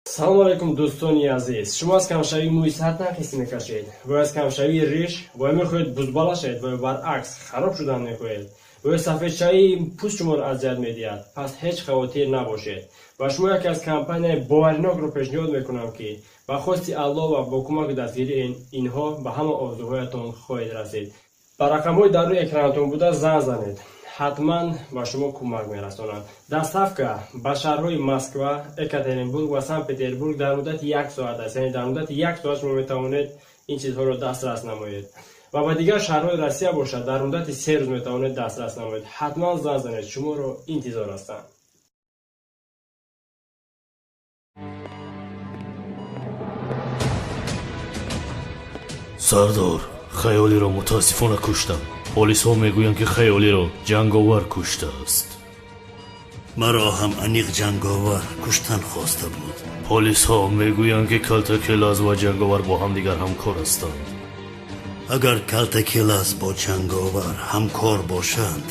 Салом алейкум, дӯстони азиз. Шумо аз камшавии мӯи сар танқис мекашед ва аз камшавии риш ва мехоҳед бузбала шавед ва баръакс хароб шудан мехоҳед ва сафедшавии пӯст шуморо азият медиҳад, пас ҳеҷ хавотир набошед. Ба шумо яке аз компанияи боваринокро пешниҳод мекунам, ки ба хости Аллоҳ ва бо кӯмаки дастгирии инҳо ба ҳама орзуҳоятон хоҳед расид. Ба рақамҳои дар рӯи экранатон буда занг занед, ҳатман ба шумо кӯмак мерасонанд. Доставка ба шаҳрҳои Москва, Екатеринбург ва Санкт-Петербург дар муддати як соат аст, яъне дар муддати як соат шумо метавонед ин чизҳоро дастрас намоед. Ва ба дигар шаҳрҳои Россия бошад, дар муддати 3 рӯз метавонед дастрас намоед. Ҳатман занг занед, шуморо интизор ҳастанд. Сардор, Хаёлиро мутаассифона куштам. Полисҳо мегӯянд, ки Хаёлиро Ҷанговар куштааст. Маро ҳам аниқ Ҷанговар куштан хоста буд. Полисҳо мегӯянд, ки Калтакелаз ва Ҷанговар бо ҳамдигар ҳамкор ҳастанд. Агар Калтакелаз бо Ҷанговар ҳамкор бошанд,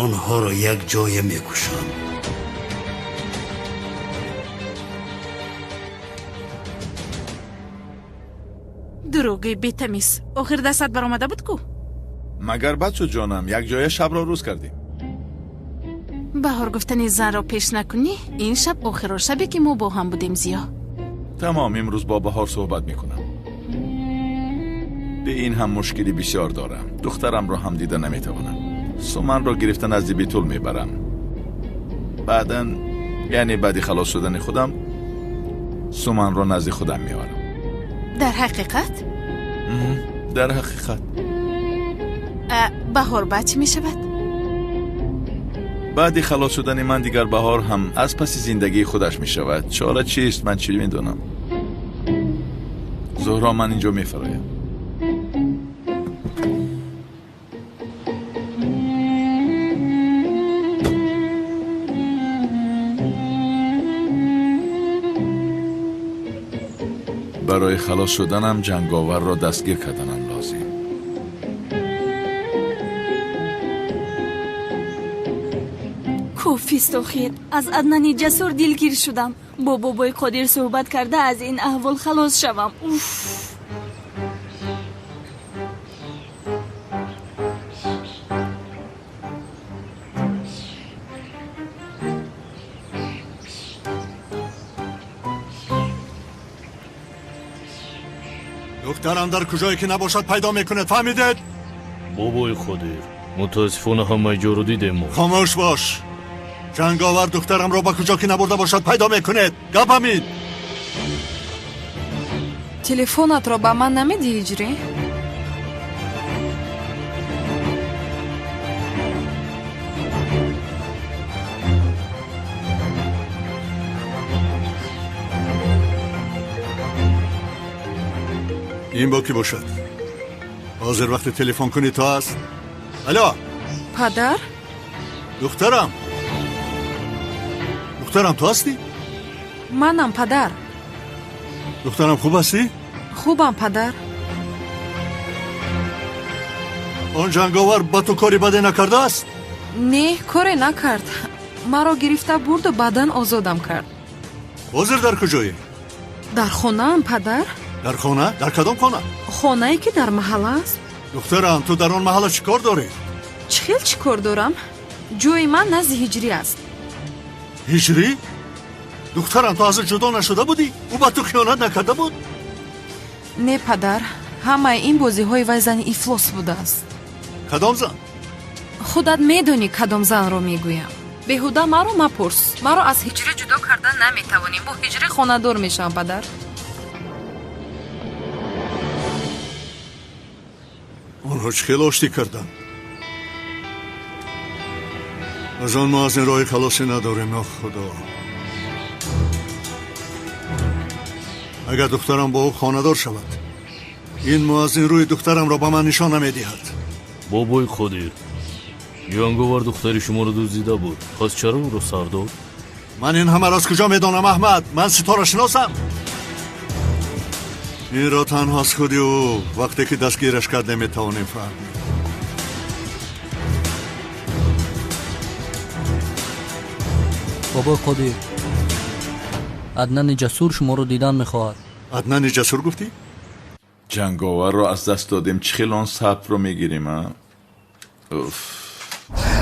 онҳоро як ҷоя мекушам. Дурӯғи бетамиз, охир дастат баромада буд ку? Магар бад шуд, ҷонам, як ҷоя шабро рӯз кардем. Баҳор гуфтани занро пеш накунӣ, ин шаб охиро шабе ки мо бо ҳам будем, Зиё. Тамом, имрӯз бо Баҳор суҳбат мекунам. Бе ин ҳам мушкили бисёр дорам. Духтарамро ҳам дида наметавонам. Суманро гирифта назди Битул мебарам. Баъдан, яъне баъди халос шудани худам, Суманро назди худам меорам. Дар ҳақиқат? Дар ҳақиқат. Баҳор баъд чӣ мешавад? Баъди халос шудани ман дигар Баҳор ҳам аз паси зиндагии худаш мешавад. Чора чист, ман чӣ медонам? Зуҳро, ман инҷо мефароям. Барои халос шуданам Ҷанговарро дастгир карданам лозим. Кофист охир. Аз Аднани Ҷасур дилгир шудам. Бо бобои Қодир суҳбат карда аз ин аҳвол халос шавам. Уф! Духтарам дар куҷое ки набошад пайдо мекунад, фаҳмидед? Бобои Қодир, мутаассифона ҳамаи ҷоро дидем мо. Хомӯш бош. Ҷанговар духтарамро ба куҷо ки набурда бошад пайдо мекунед. Гап ҳамин. Телефонатро ба ман намедиҳӣ, Ҳиҷрӣ? Ин бо кӣ бошад? Ҳозир вақти телефон кунӣ то аст? Алло! Падар? Духтарам! Духтарам, ту ҳастӣ? Манам, падар. Духтарам, хуб ҳастӣ? Хубам, падар. Он Ҷанговар ба ту кори баде накардааст? Не, коре накард. Маро гирифта бурду баъдан озодам кард. Ҳозир дар куҷоӣ? Дар хонаам, падар. Дар хона? Дар кадом хона? Хонае ки дар маҳалла аст. Духтарам, ту дар он маҳалла чӣ кор дорӣ? Чӣ хел чӣ кор дорам? Ҷои ман назди Ҳиҷрӣ аст. Ҳиҷрӣ? Духтарам, ту аз ӯ ҷудо нашуда будӣ? Ӯ ба ту хиёнат накарда буд? Не, падар, ҳамаи ин бозиҳои вай зани ифлос будааст. Кадом зан? Худат медонӣ, кадом занро мегӯям. Беҳуда маро мапурс. Маро аз Ҳиҷрӣ ҷудо карда наметавонӣ. Бо Ҳиҷрӣ хонадор мешавам, падар. Онҳо чӣ хел оштӣ карданд? Аз он мо аз ин роҳи халосӣ надорем, о Худо. Агар духтарам бо ӯ хонадор шавад, ин муаззин рӯи духтарамро ба ман нишон намедиҳад. Бобои Қодир, Ҷанговар духтари шуморо дуздида буд. Пас чаро ӯро сар дод? Ман ин ҳамаро аз куҷо медонам, Аҳмад? Ман ситорашиносам. Инро танҳо аз худи ӯ вақте ки дастгираш кард наметавонем фаҳмид. Бобои Қодир, Аднани Ҷасур шуморо дидан мехоҳад. Аднани Ҷасур гуфтӣ? Ҷанговарро аз даст додем, чӣ хел он сабтро мегирем, а? Уф.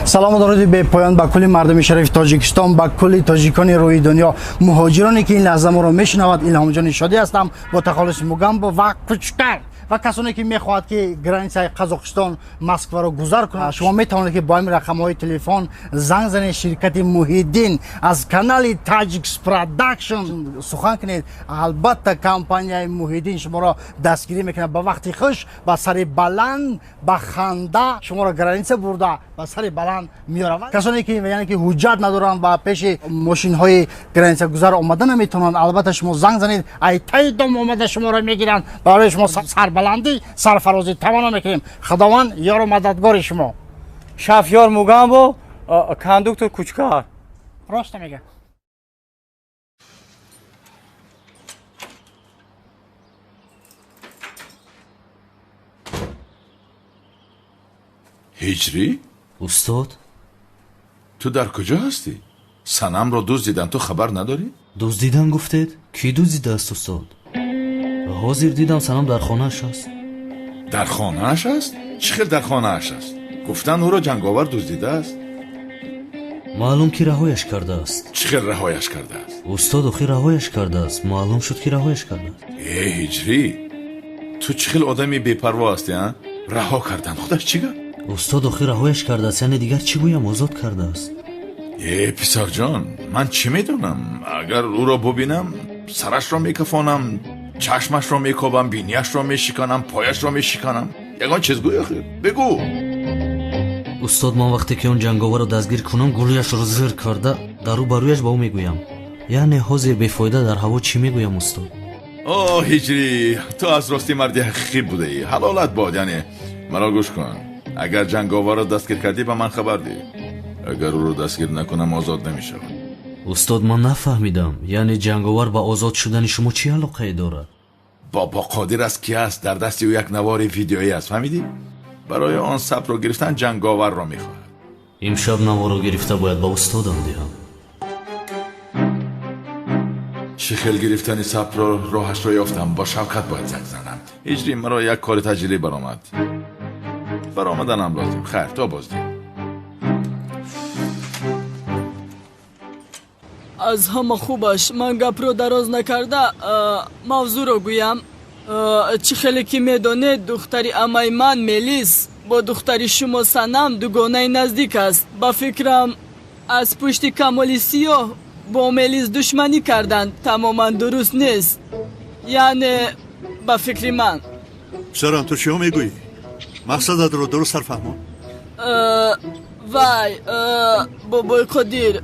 Салому дуруди бепоён ба кулли мардуми шарифи Тоҷикистон, ба кулли тоҷикони рӯи дунё, муҳоҷироне ки ин лаҳза моро мешунавад. Илҳомҷони Шодӣ ҳастам бо тахаллуси Мугамбо ва Кучкар ва касоне ки мехоҳад ки границаи Қазоқистон Москваро гузар кунад, шумо метавонед ки бо ҳамин рақамҳои телефон занг занед. Ширкати Муҳиддин аз канали Таҷикс Продакшн сухан кунед. Албатта компанияи Муҳиддин шуморо дастгирӣ мекунад. Ба вақти хуш, ба сари баланд, ба ханда шуморо граница бурда ба сари баланд меоравад. Касоне ки яъне ки ҳуҷҷат надоранд ва пеши мошинҳои границагузар омада наметавонанд, албатта шумо занг занед, ай таи дом омада шуморо мегиранд. Барои шумо сарбаландӣ, сарфарозӣ таманно мекунем. Худованд ёру мададгори шумо. Шафёр Мугамбо, кондуктор Кучкар. Рост мега. Ҳиҷрӣ? Устод? Ту дар куҷо ҳастӣ? Санамро дуздидан, ту хабар надорӣ? Дуздидан гуфтед? Кӣ дуздидааст, устод? Ҳозир дидам, Санам дар хонааш аст. Дар хонааш аст? Чӣ хел дар хонааш аст? Гуфтан ӯро ҷанговар дуздидааст. Маълум ки раҳояш кардааст. Чӣ хел раҳояш кардааст? Устод, охир раҳояш кардааст. Маълум шуд ки раҳояш кардааст. Э, Ҳиҷрӣ, ту чӣ хел одами бепарво ҳастӣ, а? Раҳо кардан худаш чӣ гап? Устод, охир раҳояш кардааст, яъне дигар чӣ гӯям, озод кардааст. Э, писарҷон, ман чӣ медонам? Агар ӯро бубинам, сарашро мекафонам, чашмашро мекобам, бинияшро мешиканам, пояшро мешиканам. Ягон чиз гӯй охир, бигӯ. Устод, ман вақте ки он ҷанговарро дастгир кунам, гулӯяшро зир карда дар рӯ ба рӯяш ба ӯ мегӯям. Яъне ҳозир бефоида дар ҳаво чӣ мегӯям, устод? О, Ҳиҷрӣ, ту аз ростӣ марди ҳақиқӣ будаӣ. Ҳалолат бод, яъне маро гӯш кун. Агар ҷанговарро дастгир кардӣ, ба ман хабар диҳ. Агар ӯро дастгир накунам, озод намешавад. Устод, ман нафаҳмидам. Яъне ҷанговар ба озод шудани шумо чӣ алоқае дорад? Бобо Қодир аст ки аст, дар дасти ӯ як навори видеоӣ аст, фаҳмидӣ? Барои он сабтро гирифтан ҷанговарро мехоҳад. Имшаб наворро гирифта бояд ба устодам диҳам. Чӣ хел гирифтани сабтро роҳашро ёфтам, бо Шавкат бояд занг занам. Ҳиҷрӣ, маро як кори таҷрибӣ баромад. Баромаданам лозим. Хайр, то боздид. Аз ҳама хубаш ман гапро дароз накарда мавзӯъро гӯям. Чӣ хеле ки медонед, духтари амаи ман Мелис бо духтари шумо Санам дугонаи наздик аст. Ба фикрам, аз пушти Камоли Сиёҳ бо Мелис душманӣ карданд тамоман дуруст нест. Яъне ба фикри ман. Писарам, ту чиҳо мегӯӣ? Мақсадатро дуруст сарфаҳмон. Вай, бобои Қодир,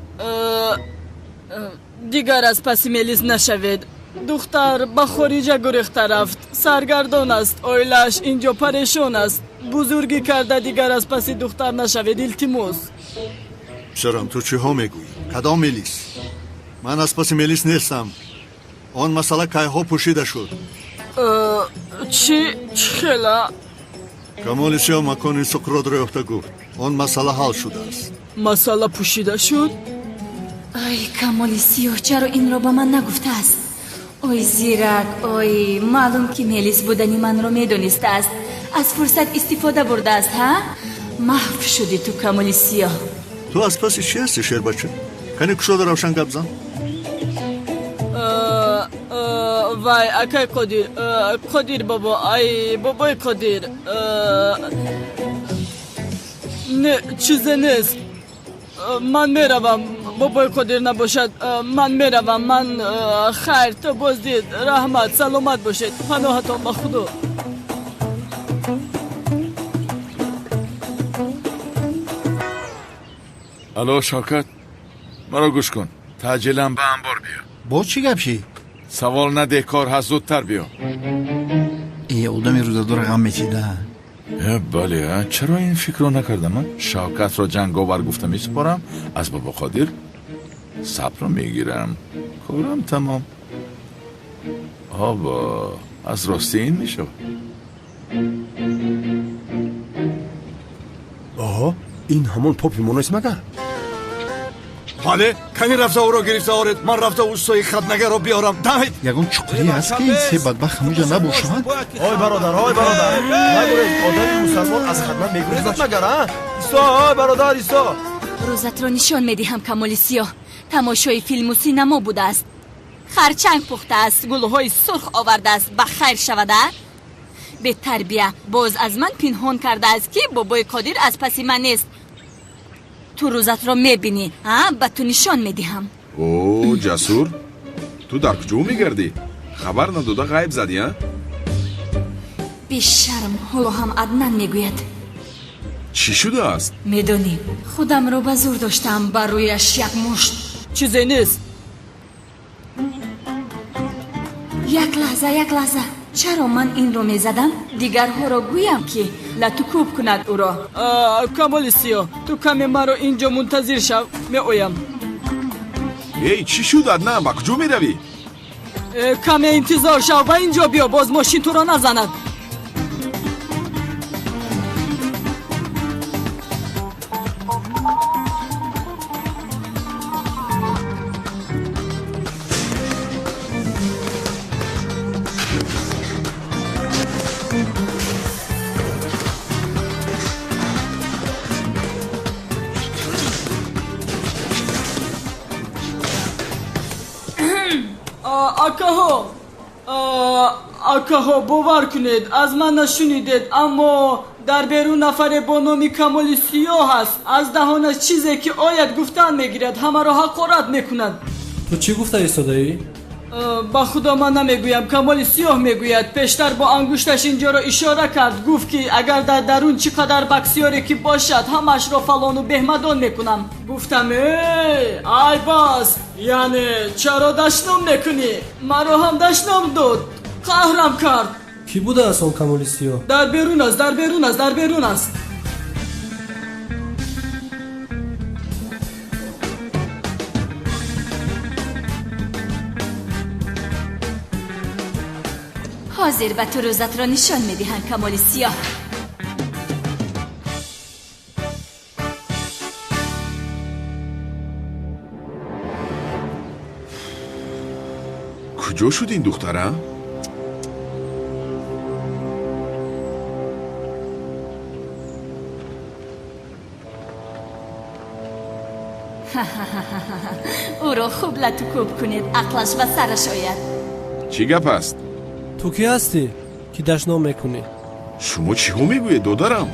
дигар аз паси Мелис нашавед. Духтар ба хориҷа гурехта рафт, саргардон аст, оилааш инҷо парешон аст. Бузургӣ карда дигар аз паси духтар нашавед, илтимос. Писарам, ту чиҳо мегӯӣ? Кадом Мелис? Ман аз паси Мелис нестам. Он масъала кайҳо пӯшида шуд. Чӣ? Чӣ хела? Камоли Сиёҳ макони Суқротро ёфта гуфт, он масъала ҳал шудааст. Масъала пӯшида шуд? Ой, Камоли Сиёҳ чаро инро ба ман нагуфтааст? Ой, зирак, ой, маълум ки Мелис будани манро медонистааст. Аз фурсат истифода бурдааст, ҳа? Маҳв шудӣ ту, Камоли Сиёҳ. Ту аз паси чӣ ҳастӣ, шербача? Кани кушода равшан гап зан. Вай, акай Қодир, Қодир бобо, ай, бобои Қодир. Не, чизе нест. Ман меравам, бобои Қодир набошад, ман меравам, ман хайр, то боздид, раҳмат, саломат бошед, паноҳатон ба Худо. Алло, Шавкат, маро гӯш кун. Таъҷилан ба анбор биё. Боз чӣ гап ши? Савол надеҳ, кор ҳаст, зудтар биё. Э, одами рӯзадора ғам мечида. Э, бале, чаро ин фикрро накардам? Шавкатро ҷанговар гуфта месупорам, аз бобо Қодир сабрро мегирам. Корам тамом. Обо, аз ростӣ ин мешавад. Оҳо, ин ҳамон попи мо нест магар? Бале, кани рафта ӯро гирифта оред, ман рафта устои хатнагарро биёрам. Давид! Ягон чуқурӣ ҳаст, ки ин се бадбахт ҳамуҷа набошанд? Ой бародар, ой бародар, нагурез, одами мусалмон аз хатна мегурезад магар, а? Исо, ой бародар, Исо! Рӯзатро нишон медиҳам, Камоли Сиёҳ. Тамошои филму синамо будааст. Харчанг пухтааст, гулҳои сурх овардааст, ба хайр шавада? Бетарбия, боз аз ман пинҳон кардааст, ки бобои Қодир аз паси ман нест. Ту рӯзатро мебинӣ, а? Ба ту нишон медиҳам. О, Ҷасур, ту дар куҷо мегардӣ? Хабар надода ғайб задӣ, а? Бешарм, ҳоло ҳам Аднан мегӯяд. Чӣ шудааст? Медонӣ, худамро ба зур доштам, ба рӯяш як мушт. Чизе нест. Як лаҳза, як лаҳза. Чаро ман инро мезадам? Дигарҳоро гӯям, ки латукӯб кунад ӯро. Камоли Сиёҳ, ту каме маро ин ҷо мунтазир шав, меоям. Эй, чӣ шуд, Аднан? Ба куҷо меравӣ? Каме интизор шав, ба ин ҷо биё, боз мошин туро назанад. Акаҳо, акаҳо, бовар кунед, аз ман нашунидед, аммо дар берун нафаре бо номи Камоли Сиёҳ аст. Аз даҳонаш чизе ки ояд гуфтан мегирад, ҳамаро ҳақорат мекунад. Ту чӣ гуфта истодаӣ? Ба худо ман намегӯям, Камоли Сиёҳ мегӯяд. Пештар бо ангушташ инҷоро ишора кард, гуфт, ки агар дар дарун чӣ қадар баксиёре ки бошад, ҳамаашро фалону беҳмадон мекунам. Гуфтам, э, айб аст, яъне чаро дашном мекунӣ? Маро ҳам дашном дод, қаҳрам кард. Кӣ будааст он Камоли Сиёҳ? Дар берун аст, дар берун аст, дар берун аст. Ҳозир ба ту рӯзатро нишон медиҳам, Камоли Сиёҳ. Куҷо шуд ин духтара? Ӯро хуб латукӯб кунед, ақлаш ба сараш ояд. Чӣ гап аст? Ту кӣ ҳастӣ, ки дашном мекунӣ? Шумо чиҳо мегӯед, додарам?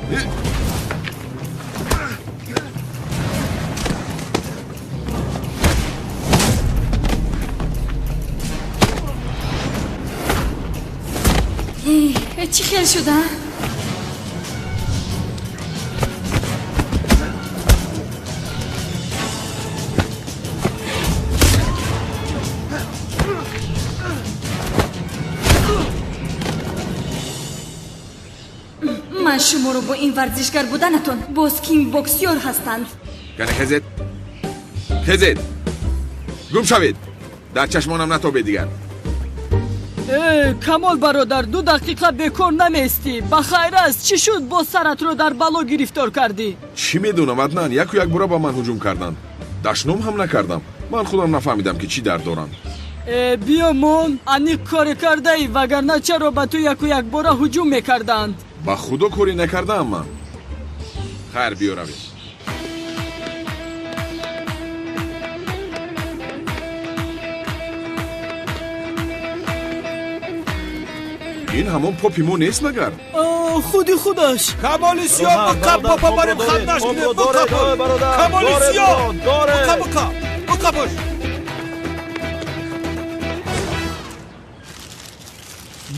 Чӣ хел шуда? Ман шуморо бо ин варзишгар буданатон боз кингбоксёр ҳастанд. Кане хезед, хезед, гум шавед, дар чашмонам натобед дигар. Э, Камол бародар, 2 дақиқа бекор намеистӣ. Ба хайр аст, чӣ шуд, боз саратро дар бало гирифтор кардӣ? Чӣ медонам, Аднан, яку якбора ба ман ҳуҷум карданд. Дашном ҳам накардам. Ман худам нафаҳмидам, ки чӣ дард дорам. Э, биё мон, аниқ коре кардаӣ, вагарна чаро ба ту яку якбора ҳуҷум мекарданд? Ба худо корӣ накардаам ман. Хайр, биё равем. Ин ҳамон попи мо нест магар? Худи худаш. Камоли Сиёҳ, биқаб, попа барем хатнаш кунем, биқаб. Камоли Сиёҳ, биқаб, биқаб, биқабош.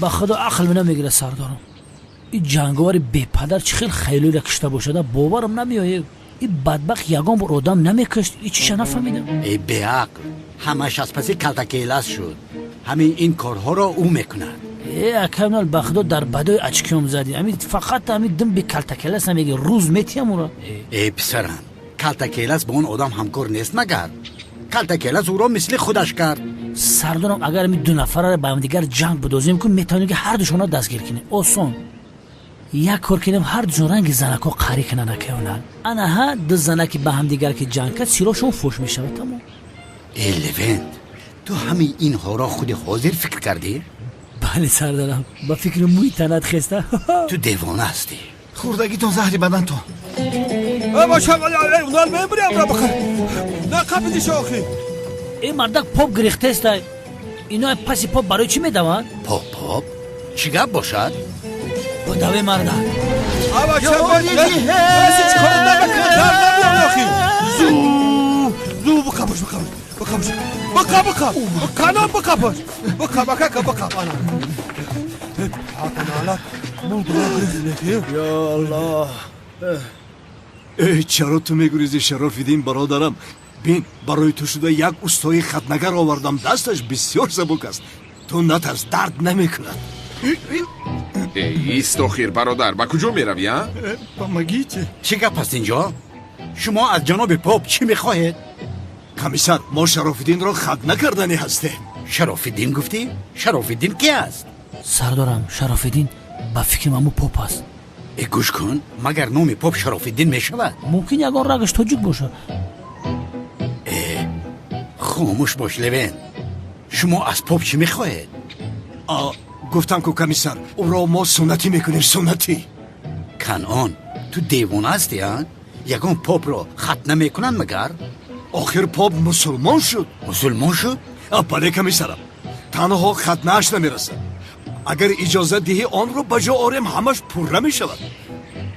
Ба худо ақл намегирад, сардорам. Ин ҷанговари бепадар чӣ хел хайлӯра кишта бошада, боварам намеояд. Ин бадбахт ягон бор одам намекушт, и чиша нафаҳмидам. Эй беақл, ҳамаш аз паси калтакелас шуд. Ҳамин ин корҳоро ӯ мекунад. Э, акамнал, ба худо дар бадои очкиём задӣ. Ҳамин фақат ҳамин дим би калтакелас намеги, рӯз метиҳам ӯро. Э писарам, калтакелас бо он одам ҳамкор нест магар? Калтакелас ӯро мисли худаш кард. Сардорам, агар ҳамин ду нафарро ба ҳамдигар ҷанг бидозем, ку метавонем, ки ҳар душонро дастгир кунем. Осон. Як кор кунем, ҳар ду ранги занакҳо қарӣ кунанд акай Унал. Анаҳа ду занаки ба ҳамдигар ки ҷанг кард, сирошон фош мешавад, тамом. Э, Левент, ту ҳамаи инҳоро худи ҳозир фикр кардӣ? Бале, сардарам, ба фикри мӯи танат хеста. Ту девона ҳастӣ. Хӯрдагитон заҳри бадантон. Унал мебурям ра бахар. На қапидиш охи. Э, мардак, поп гирехтеста. Ино паси поп барои чӣ медаванд? Поп, поп? Чӣ гап бошад? Бодаве, мардак. Зу бикапаш, бикапаш, бикапаш, бика, бика, канам бикапаш, бика, бакака бика, ана. Ё Аллоҳ! Э, чаро ту мегурезӣ, Шарофиддин бародарам? Бин, барои ту шуда як устои хатнагар овардам, дасташ бисёр сабук аст. Ту натарс, дард намекунад. Эй, ист охир, бародар, ба куҷо меравӣ, а? Помогите. Чӣ гап аст инҷо? Шумо аз ҷаноби поп чӣ мехоҳед? Комиссар, мо Шарофиддинро хат накарданӣ ҳастем. Шарофиддин гуфтӣ? Шарофиддин ки аст? Сардорам, Шарофиддин ба фикри мамо поп аст. Э, гӯш кун, магар номи поп Шарофиддин мешавад? Мумкин ягон рагаш тоҷик бошад. Э, хомӯш бош, Левен. Шумо аз поп чӣ мехоҳед? Гуфтам ку, комиссар, ӯро мо суннатӣ мекунем, суннатӣ. Канъон, ту девона ҳастӣ, а? Ягон попро хатна мекунанд магар? Охир поп мусулмон шуд. Мусулмон шуд? Бале, комиссарам, танҳо хатнааш намерасад. Агар иҷозат диҳӣ, онро ба ҷо орем, ҳамаш пурра мешавад.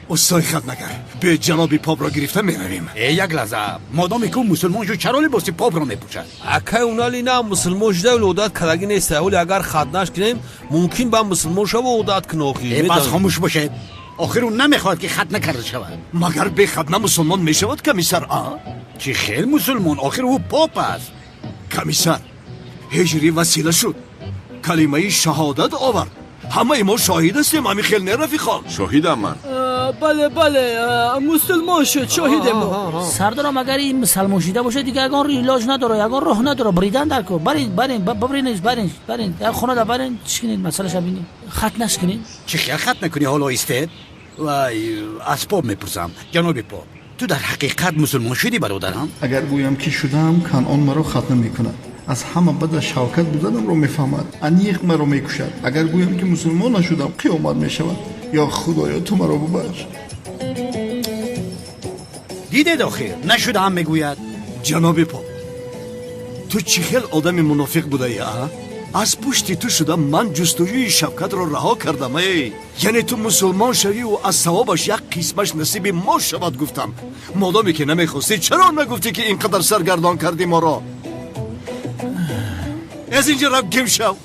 Устои хатнагар, бе ҷаноби попро гирифта меравем. Э, як лаҳза, модоме ки ӯ мусулмон шуд, чаро либоси попро мепӯшад? Акай Унали, на мусулмон шуда, вале одат кардагӣ нест. Вале агар хатнаш кунем, мумкин ба мусулмон шава, одат кунад охир. Э, бас, хомӯш бошед. Охир ӯ намехоҳад ки хатна карда шавад. Магар бе хатна мусулмон мешавад, комиссар, а? Чӣ хел мусулмон? Охир ӯ поп аст. Комиссар, ҳиҷрӣ васила шуд, калимаи шаҳодат овард, ҳамаи мо шоҳид ҳастем. Ҳамин хел не, рафиқон? Шоҳидам ман. Бале, бале, мусулмон шуд, шоҳидем мо. Сардорам, агар ин мусалмон шида бошад, дигар ягон илоҷ надорад, ягон роҳ надорад, бридан дар кор. Барин, барин, бибринед, барин, барин, як хонада барин, чӣ кунед, масъалаша бинед, хат нашкунед. Чӣ хел хат накунӣ? Ҳоло истед, вай, аз поп мепурсам. Ҷаноби поп, ту дар ҳақиқат мусулмон шудӣ, бародарам? Агар гӯям ки шудаам, Канъон маро хатна мекунад. Аз ҳама бада Шавкат буданамро мефаҳмад, аниқ маро мекушад. Агар гӯям ки мусулмон нашудам, қиёмат мешавад. Ё Худоё, ту маро бубахш. Дидед, охир нашудаам мегӯяд. Ҷаноби поп, ту чӣ хел одами мунофиқ будаӣ, а? Аз пушти ту шуда ман ҷустуҷӯи Шавкатро раҳо кардам. Эй, яъне ту мусулмон шавиву аз савобаш як қисмаш насиби мо шавад, гуфтам. Модоме ки намехостӣ, чаро нагуфтӣ, ки ин қадар саргардон кардӣ моро? Аз инҷо рав, гим шав.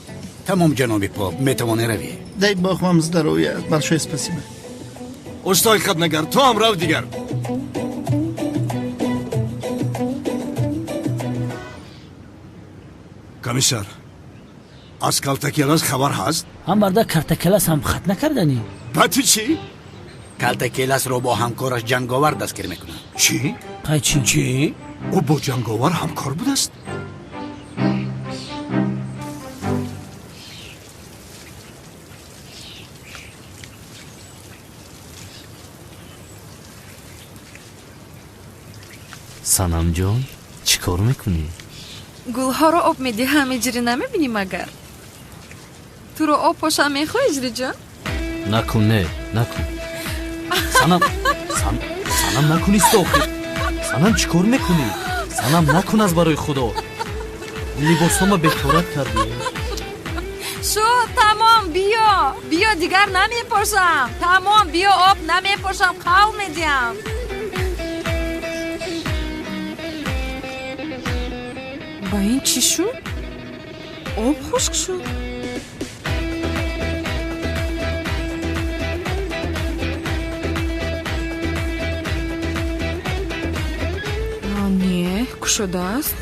Тамом, ҷаноби поп, метавонӣ равӣ. Дай бог вам здоровья, большое спасибо. Устои хатнагар, ту ҳам рав дигар. Комиссар, аз Калтакелас хабар ҳаст? Ҳам марда Картакелас ҳам хат накарданӣ. Ба ту чӣ? Калтакеласро бо ҳамкораш Ҷанговар дастгир мекунанд. Чӣ? Қай чӣ? Чӣ? Ӯ бо Ҷанговар ҳамкор будааст? Санамҷон, чӣ кор мекунӣ? Гулҳоро об медиҳам, Иҷрӣ, намебинӣ магар? Туро об пошам мехоҳӣ, Иҷриҷон? Накун, не, накун, Санам. Санам, накун, исто охир. Санам, чӣ кор мекунӣ? Санам, накун, аз барои Худо, либосҳома беҳторат кардӣ. Шуд, тамом, биё, биё, дигар намепошам, тамом, биё, об намепошам, қавл медиҳам. Ба ин чӣ шуд? Об хушк шуд. Не, кушодааст.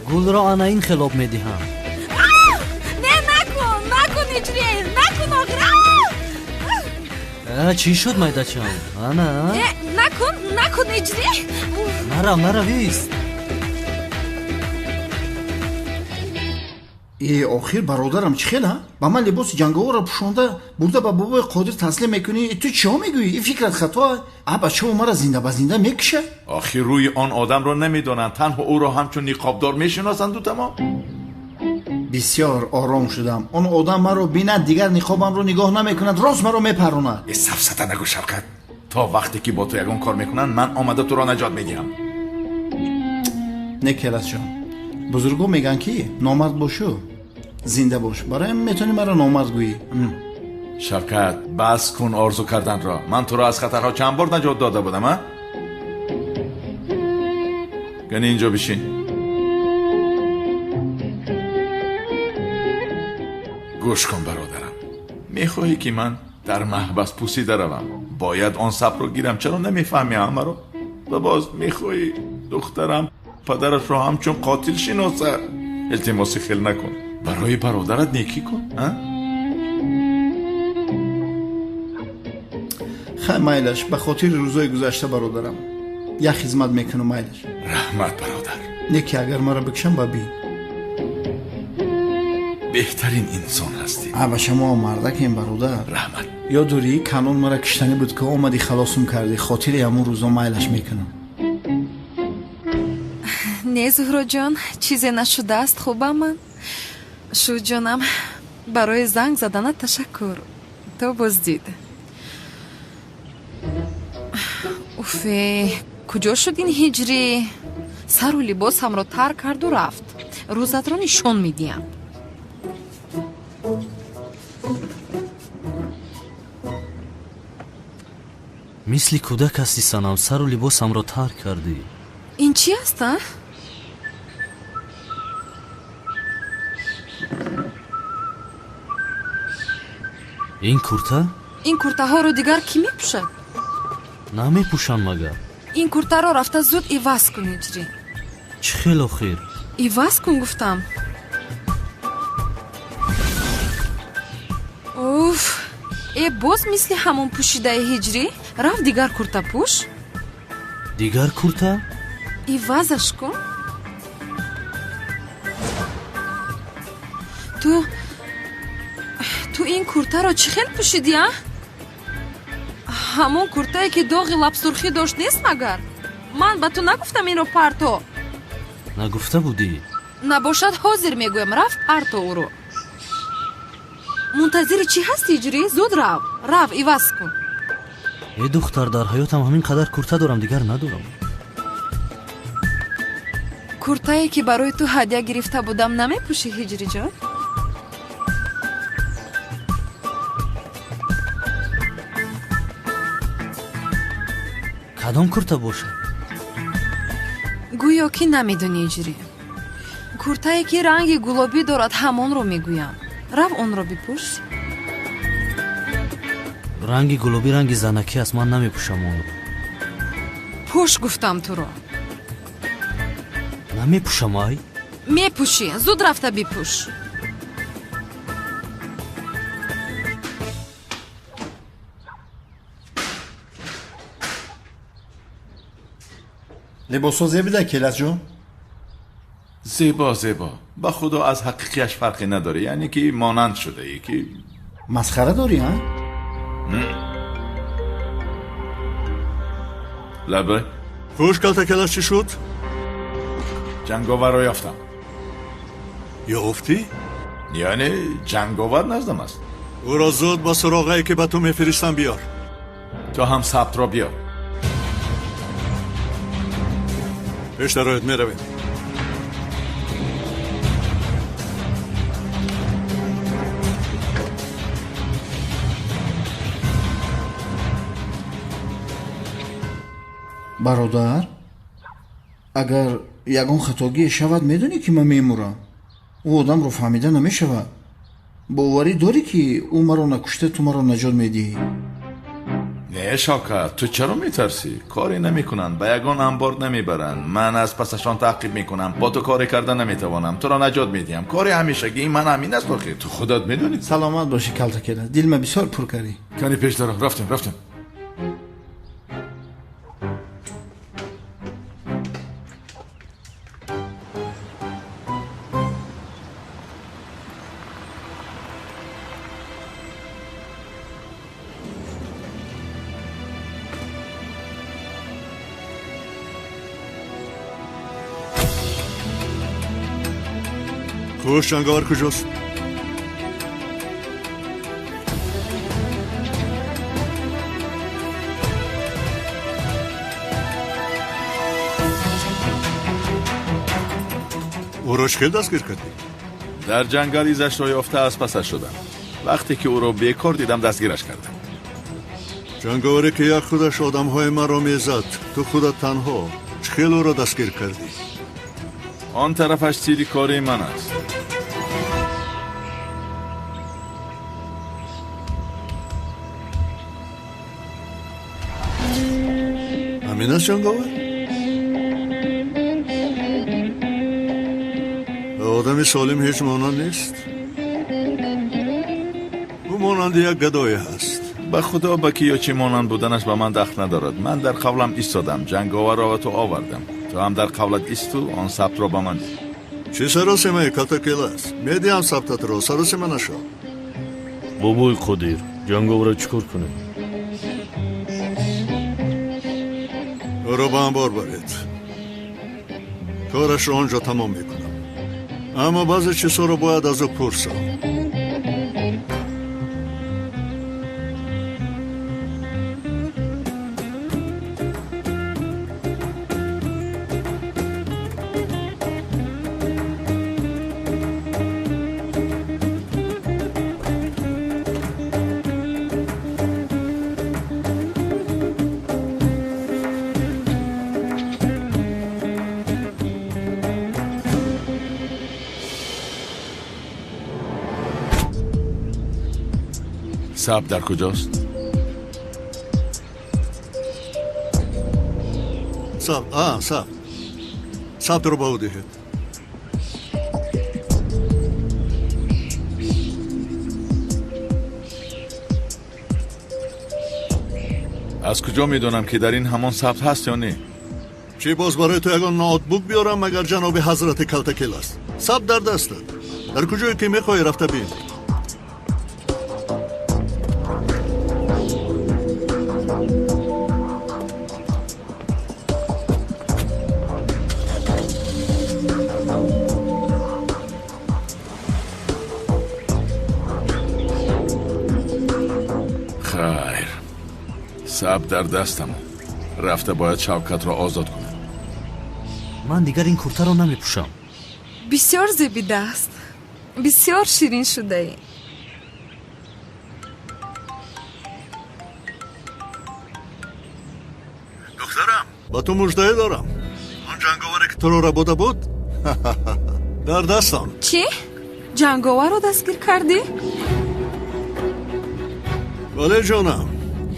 Гулро ана ин хел об медиҳам. Не, накун, накун, Иҷри, накун охир. Чӣ шуд, майдачам, ана? Накун, накун, Иҷри. Нарав, нарав, ист. Э, охир бародарам, чӣ хел, а? Ба ман либоси ҷанговарро пӯшонда бурда ба бобои Қодир таслим мекунӣ. Ту чиҳо мегӯӣ? И фикрат хато. А бачао мара зинда ба зинда мекушад. Охир рӯи он одамро намедонанд, танҳо ӯро ҳамчун ниқобдор мешиносанду тамом. Бисёр ором шудам. Он одам маро бинад, дигар ниқобамро нигоҳ намекунад, рост маро мепаронад. Э, сафсата нагӯ, Шавкат. То вақте ки бо ту ягон кор мекунанд, ман омада туро наҷот медиҳам. Не, Келасҷон, бузургҳо мегӯянд, ки номард бошу, зинда бош. Барои ҳамин метавонӣ маро номард гӯӣ. Шавкат, бас кун орзу карданро. Ман туро аз хатарҳо чанд бор наҷот дода будам, а? Кани инҷо бишин. Гӯш кун, бародарам, мехоҳӣ ки ман дар маҳбас пусида равам? Бояд он сабрро гирам. Чаро намефаҳмӣ ҳамаро? Ва боз мехоҳӣ духтарам падарашро ҳамчун қотил шиносад? Илтимоси хел накун. Барои бародарат некӣ кун, а? Хай, майлаш, ба хотири рӯзои гузашта бародарам як хизмат мекунам, майлаш. Раҳмат, бародар. Не ки агар маро бикшам, ба бин. Беҳтарин инсон ҳастӣ. А ба шумо мардакем, бародар. Раҳмат. Ёд дорӣ, Канон мара киштанӣ буд, ки омадӣ халосум кардӣ? Хотири ҳамун рӯзо майлаш мекунам. Не, Зуҳроҷон, чизе нашудааст, хубам ман. Шуд, ҷонам, барои занг заданат ташаккур. То боздид. Уфе, куҷо шуд ин ҳиҷрӣ? Сару либосамро тар карду рафт. Рӯзатро нишон медиҳам. Мисли кӯдак ҳастӣ, Санам, сару либосамро тар кардӣ. Ин чӣ аст, а? Ин курта? Ин куртаҳоро дигар кӣ мепӯшад? Намепӯшам магар. Ин куртаро рафта зуд иваз кун, Ҳиҷрӣ. Чӣ хел охир? Иваз кун, гуфтам. Уф, э, боз мисли ҳамон пӯшидаи, Ҳиҷрӣ. Рафт дигар курта пӯш. Дигар курта? Ивазаш кун. Ту ин куртаро чӣ хел пӯшидӣ, а? Ҳамон куртае ки доғи лабсурхӣ дошт нест магар? Ман ба ту нагуфтам инро парто? Нагуфта будӣ. Набошад, ҳозир мегӯям. Рафт парто ӯро. Мунтазири чӣ ҳасти, Ҳиҷрӣ? Зуд рав, рав, иваз кун. Э, духтар, дар ҳаётам ҳамин қадар курта дорам, дигар надорам. Куртае ки барои ту ҳадя гирифта будам, намепӯшӣ, Ҳиҷриҷон? Кадом курта бошад? Гӯё ки намедонӣ, Ҳиҷрӣ. Куртае ки ранги гулобӣ дорад, ҳамонро мегӯям. Рав, онро бипӯш. Ранги гулобӣ ранги занакӣ аст, ман намепӯшам онро. Пӯш, гуфтам туро. Намепӯшам, ай. Мепӯшӣ, зуд рафта бипӯш. Либосҳо зебида, Келасҷон? Зебо, зебо, ба худо, аз ҳақиқияш фарқе надорӣ, яъне ки монанд шудаӣ ки. Масхара дорӣ, а? Лабе. Хуш, калта Келас, чӣ шуд? Ҷанговарро ёфтам. Ёфтӣ? Яъне ҷанговар наздам аст. Ӯро зуд ба суроғае, ки ба ту мефиристам, биёр. Ту ҳам сабтро биёр. Пеш дароед, меравем. Бародар, агар ягон хатогие шавад, медонӣ, ки ман мемурам. Ӯ одамро фаҳмида намешавад. Боварӣ дорӣ, ки ӯ маро накушта, ту маро наҷот медиҳӣ? Не, Шавкат, ту чаро метарсӣ? Коре намекунанд, ба ягон анбор намебаранд. Ман аз пасашон таъқиб мекунам. Бо ту коре карда наметавонам, туро наҷот медиҳам. Кори ҳамешагии ман ҳамин аст охир, ту худат медонӣ. Саломат бошӣ, калта Келас, дилма бисёр пур кардӣ. Кани пеш даро, рафтем, рафтем. Хуш, ҷанговар куҷост? Ӯро чӣ хел дастгир кардӣ? Дар ҷангал изашро ёфта аз пасаш шудам. Вақте ки ӯро бекор дидам, дастгираш кардам. Ҷанговаре ки як худаш одамҳои маро мезад, ту худат танҳо чӣ хел ӯро дастгир кардӣ? Он тарафаш сири кори ман аст. Ҳамин аст ҷанговар? Одами солим ҳеҷ монанд нест. Ӯ монанди як гадое ҳаст. Ба худо, ба ки ё чӣ монанд буданаш ба ман дахл надорад. Ман дар қавлам истодам, ҷанговарро ба ту овардам. Ту ҳам дар қавлат исту он сабтро ба ман диҳ. Чӣ саросимаи калтакелас? Медиҳам сабтатро, саросима нашав. Бобои Қодир, ҷанговарро чӣ кор кунем? Ӯро ба анбор баред. Корашро он ҷо тамом мекунам. Аммо баъзе чизҳоро бояд аз ӯ пурсам. Сабт дар куҷост? Сабт, сабт. Сабтро ба ӯ диҳед. Аз куҷо медонам, ки дар ин ҳамон сабт ҳаст ё не? Чӣ боз барои ту ягон ноутбук биёрам, магар ҷаноби ҳазрати калтакел аст? Сабт дар дастат. Дар куҷое ки мехоҳӣ рафта бин. Хайр, сабт дар дастам. Рафта бояд Шавкатро озод кунам. Ман дигар ин куртаро намепӯшам. Бисёр зебидааст, бисёр ширин шудаӣ. Духтарам, ба ту муждае дорам. Он ҷанговаре ки туро рабуда буд, дар дастам. Чӣ? Ҷанговарро дастгир кардӣ? Бале, ҷонам.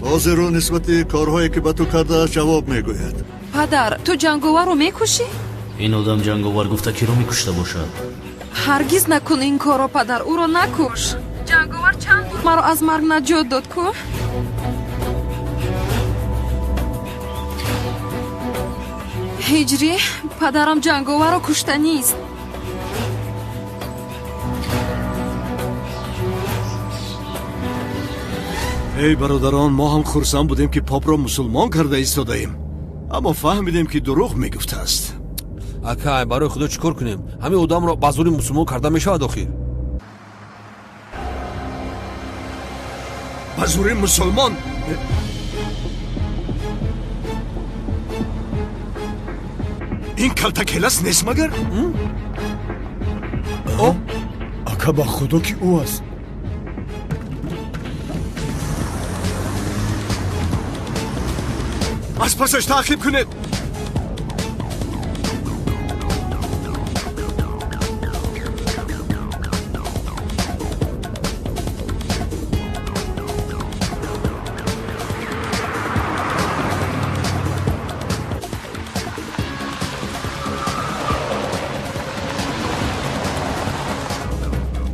Ҳозир ӯ нисбати корҳое ки ба ту кардааст ҷавоб мегӯяд. Падар, ту ҷанговарро мекушӣ? Ин одам ҷанговар гуфта киро мекушта бошад? Ҳаргиз накун ин корро, падар, ӯро накуш. Ҷанговар чанд бор маро аз марг наҷот дод ку? Ҳиҷрӣ, падарам ҷанговарро куштанист. Эй бародарон, мо ҳам хурсанд будем, ки попро мусулмон карда истодаем, аммо фаҳмидем, ки дурӯғ мегуфтааст. Акай, барои худо чӣ кор кунем? Ҳамин одамро ба зӯри мусулмон карда мешавад охир? Ба зӯри мусулмон? Ин калтакелас нест магар? Ака, ба худо ки ӯ аст. Аз пасаш таъқиб кунед.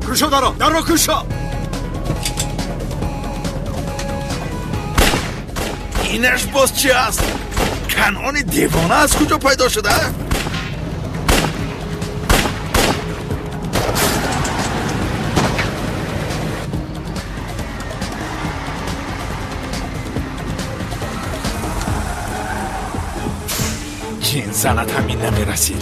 Кушо даро, даро кушо. Инаш боз чӣ аст? Канъони девона аз куҷо пайдо шуда? Ҷин занат, ҳамин намерасид.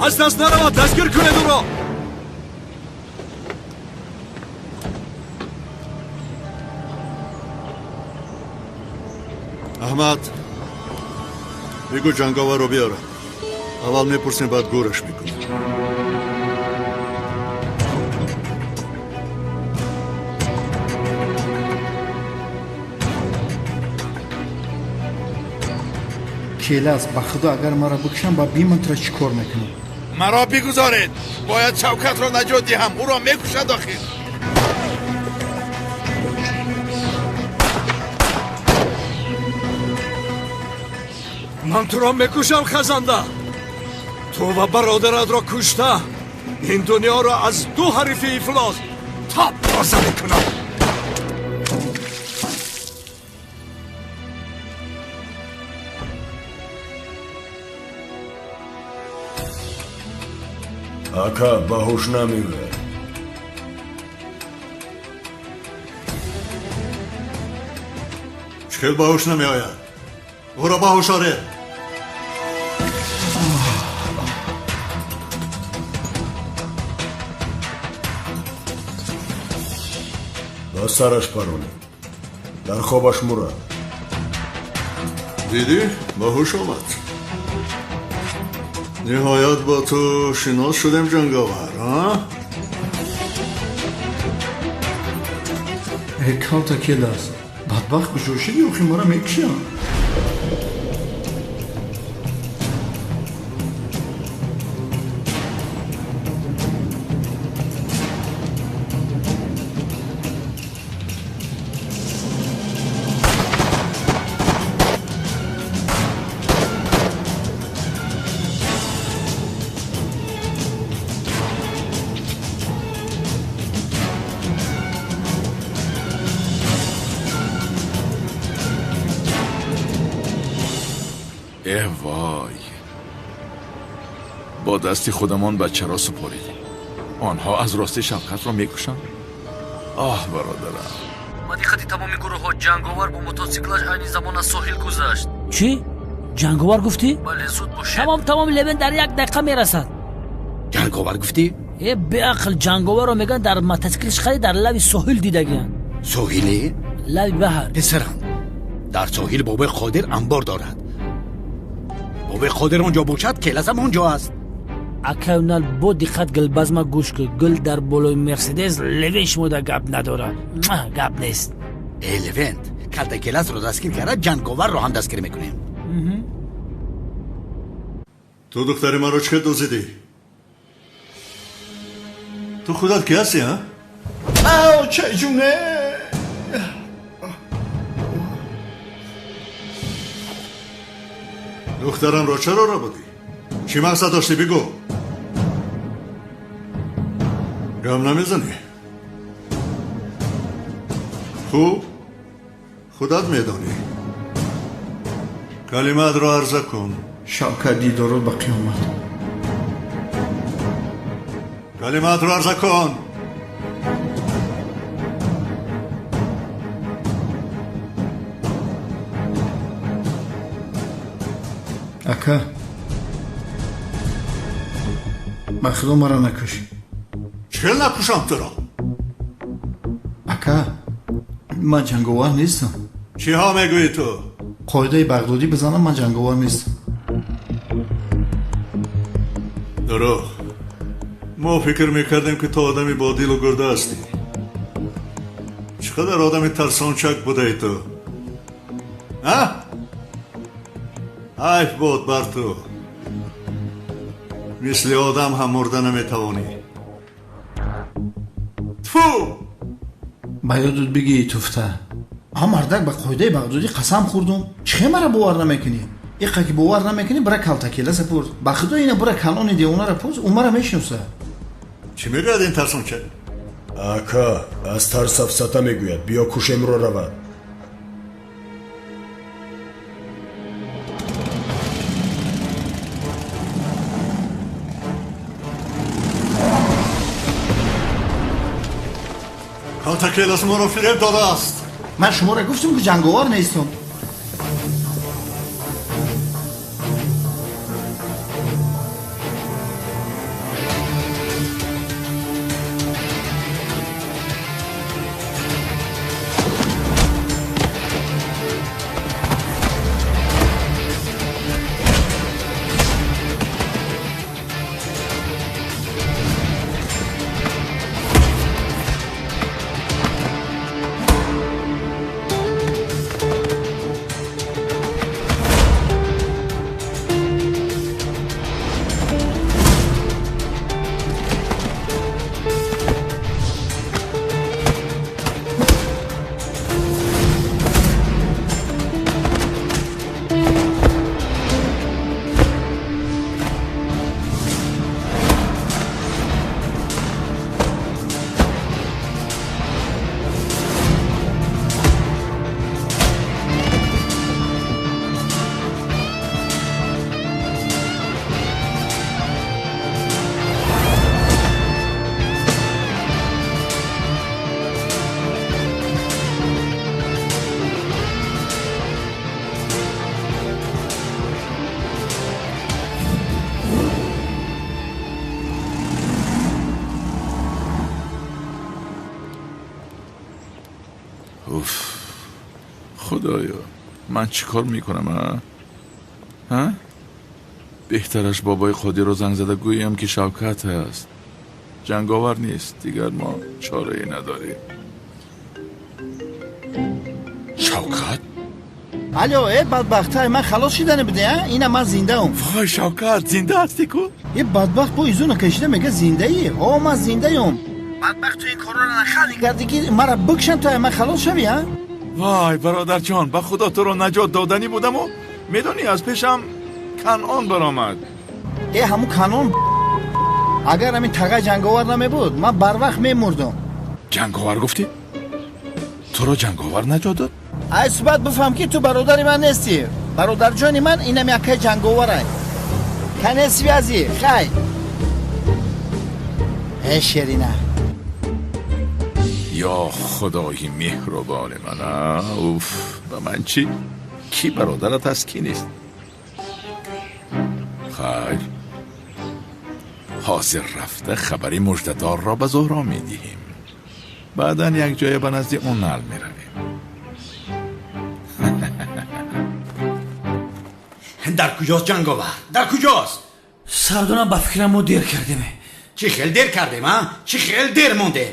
Аз даст наравад, дастгир кунед ӯро. Аҳмад, бигӯ ҷанговарро биёрад. Аввал мепурсем, баъд гӯраш мекунем. Келас, ба худо агар маро бикушам, ба биман туро чӣ кор мекунам? Маро бигузоред, бояд Шавкатро наҷот диҳам, ӯро мекушад охир. Ман туро мекушам, хазанда. Ту ва бародаратро кушта, ин дунёро аз ду ҳарифи ифлос тоб тоза мекунам. Ака, ба ҳуш намеояд. Чӣ хел ба ҳуш намеояд? Ӯро ба ҳуш оред. Ба сараш паронед. Дар хобаш мурад. Дидӣ, ба ҳуш омад. Ниҳоят бо ту шинос шудем, ҷанговар, а? Э, калта келас. Бадбахт куҷо шидӣ, охи мара мекушанд. Э вой, бо дасти худамон бачаро супоридем. Онҳо аз рости Шавкатро мекушанд. Оҳ, бародарам. Ба диққати тамоми гурӯҳҳо, ҷанговар бо мотосиклаш айни замон аз соҳил гузашт. Чӣ? Ҷанговар гуфтӣ? Бале, зуд бошед. Тамом, тамом, Левен дар як дақиқа мерасад. Ҷанговар гуфтӣ? Э, беақл, ҷанговарро мегӯянд дар мотосиклаш хари дар лави соҳил дидагианд. Соҳиле? Лави баҳр. Писарам, дар соҳил бобои Қодир амбор дорад. Бобои Қодир он ҷо бошад, келасам он ҷо аст. Акай Унал, бо диққат гулбазма гӯш кун. Гул дар болои Мерседес, Левен шумода гап надорад. Гап нест. Э, Левент, калта келасро дастгир карда, ҷанговарро ҳам дастгир мекунем. Ту духтари маро чӣ дуздидӣ? Ту худат ки ҳастӣ, а? Ау, чай ҷуне! Духтарамро чаро рабудӣ? Чӣ мақсад доштӣ, бигӯ. Гам намезанӣ? Хуб, худат медонӣ. Калимаатро арза кун. Шавкат дидорот ба қиёмат. Калимаатро арза кун. Ака, ба худо маро накуш. Чӣ накушам туро? Ака, ман ҷанговар нестам. Чиҳо мегӯӣ ту? Қоидаи бағдодӣ бизанам, ман ҷанговар нестам. Дурӯғ. Мо фикр мекардем, ки ту одами бо дилу гурда ҳастӣ. Чӣ қадар одами тарсончак будаи ту, а? Ҳайф бод бар ту. Мисли одам ҳам мурда наметавонӣ. Тфу! Ба ёдут бигӣ, туфта. А мардак, ба қоидаи бағдодӣ қасам хӯрдум. Чӣ хел мара бовар намекунӣ? Иқа ки бовар намекунӣ, бира калтакеласа пурс. Ба худо ина бира калони девонара пурс, ӯ мара мешиноса. Чӣ мегӯяд ин тарсончак? Ака, аз тарс сафсата мегӯяд. Биё кушемро равад. Калтакелас моро фиреб додааст. Ман шуморо гуфтам, ки ҷанговар нестам. Уф, худоё, ман чӣ кор мекунам, а? Ҳа? Беҳтараш бобои Қодирро занг зада гӯям, ки Шавкат аст. Ҷанговар нест, дигар мо чорае надорем. Шавкат? Алло, э бадбахтай, ман халос шидане буде, а? Ина ман зиндаам. Вой, Шавкат, зинда ҳастӣ ку? Э бадбахт бо изуна кашида мега зиндаӣ. Ҳо, ман зиндаём. Бадбахт, ту ин корро нахалӣ кардӣ, ки мара бикшан, то ман халос шавӣ, а? Вой, бародарҷон, ба худо туро наҷот доданӣ будаму, медонӣ, аз пешам Канъон баромад. Э ҳамун Канъон, агар ҳамин тағай ҷанговар намебуд, ман барвақт мемурдам. Ҷанговар гуфтӣ? Туро ҷанговар наҷот дод? Ай суҳбат бифаҳм, ки ту бародари ман нестӣ. Бародарҷони ман инам яккаи ҷанговарай. Кане связи, хай. Э шерина. Ё худои меҳрубони ман, уф, ба ман чӣ? Кӣ бародарат аст, кӣ нест? Хайр, ҳозир рафта хабари муждадорро ба Зуҳро медиҳем. Баъдан якҷоя ба назди Унал меравем. Дар куҷост ҷанговар? Дар куҷост? Сардорам, ба фикрам мо дер кардем. Чӣ хел дер кардем, а? Чӣ хел дер мондем?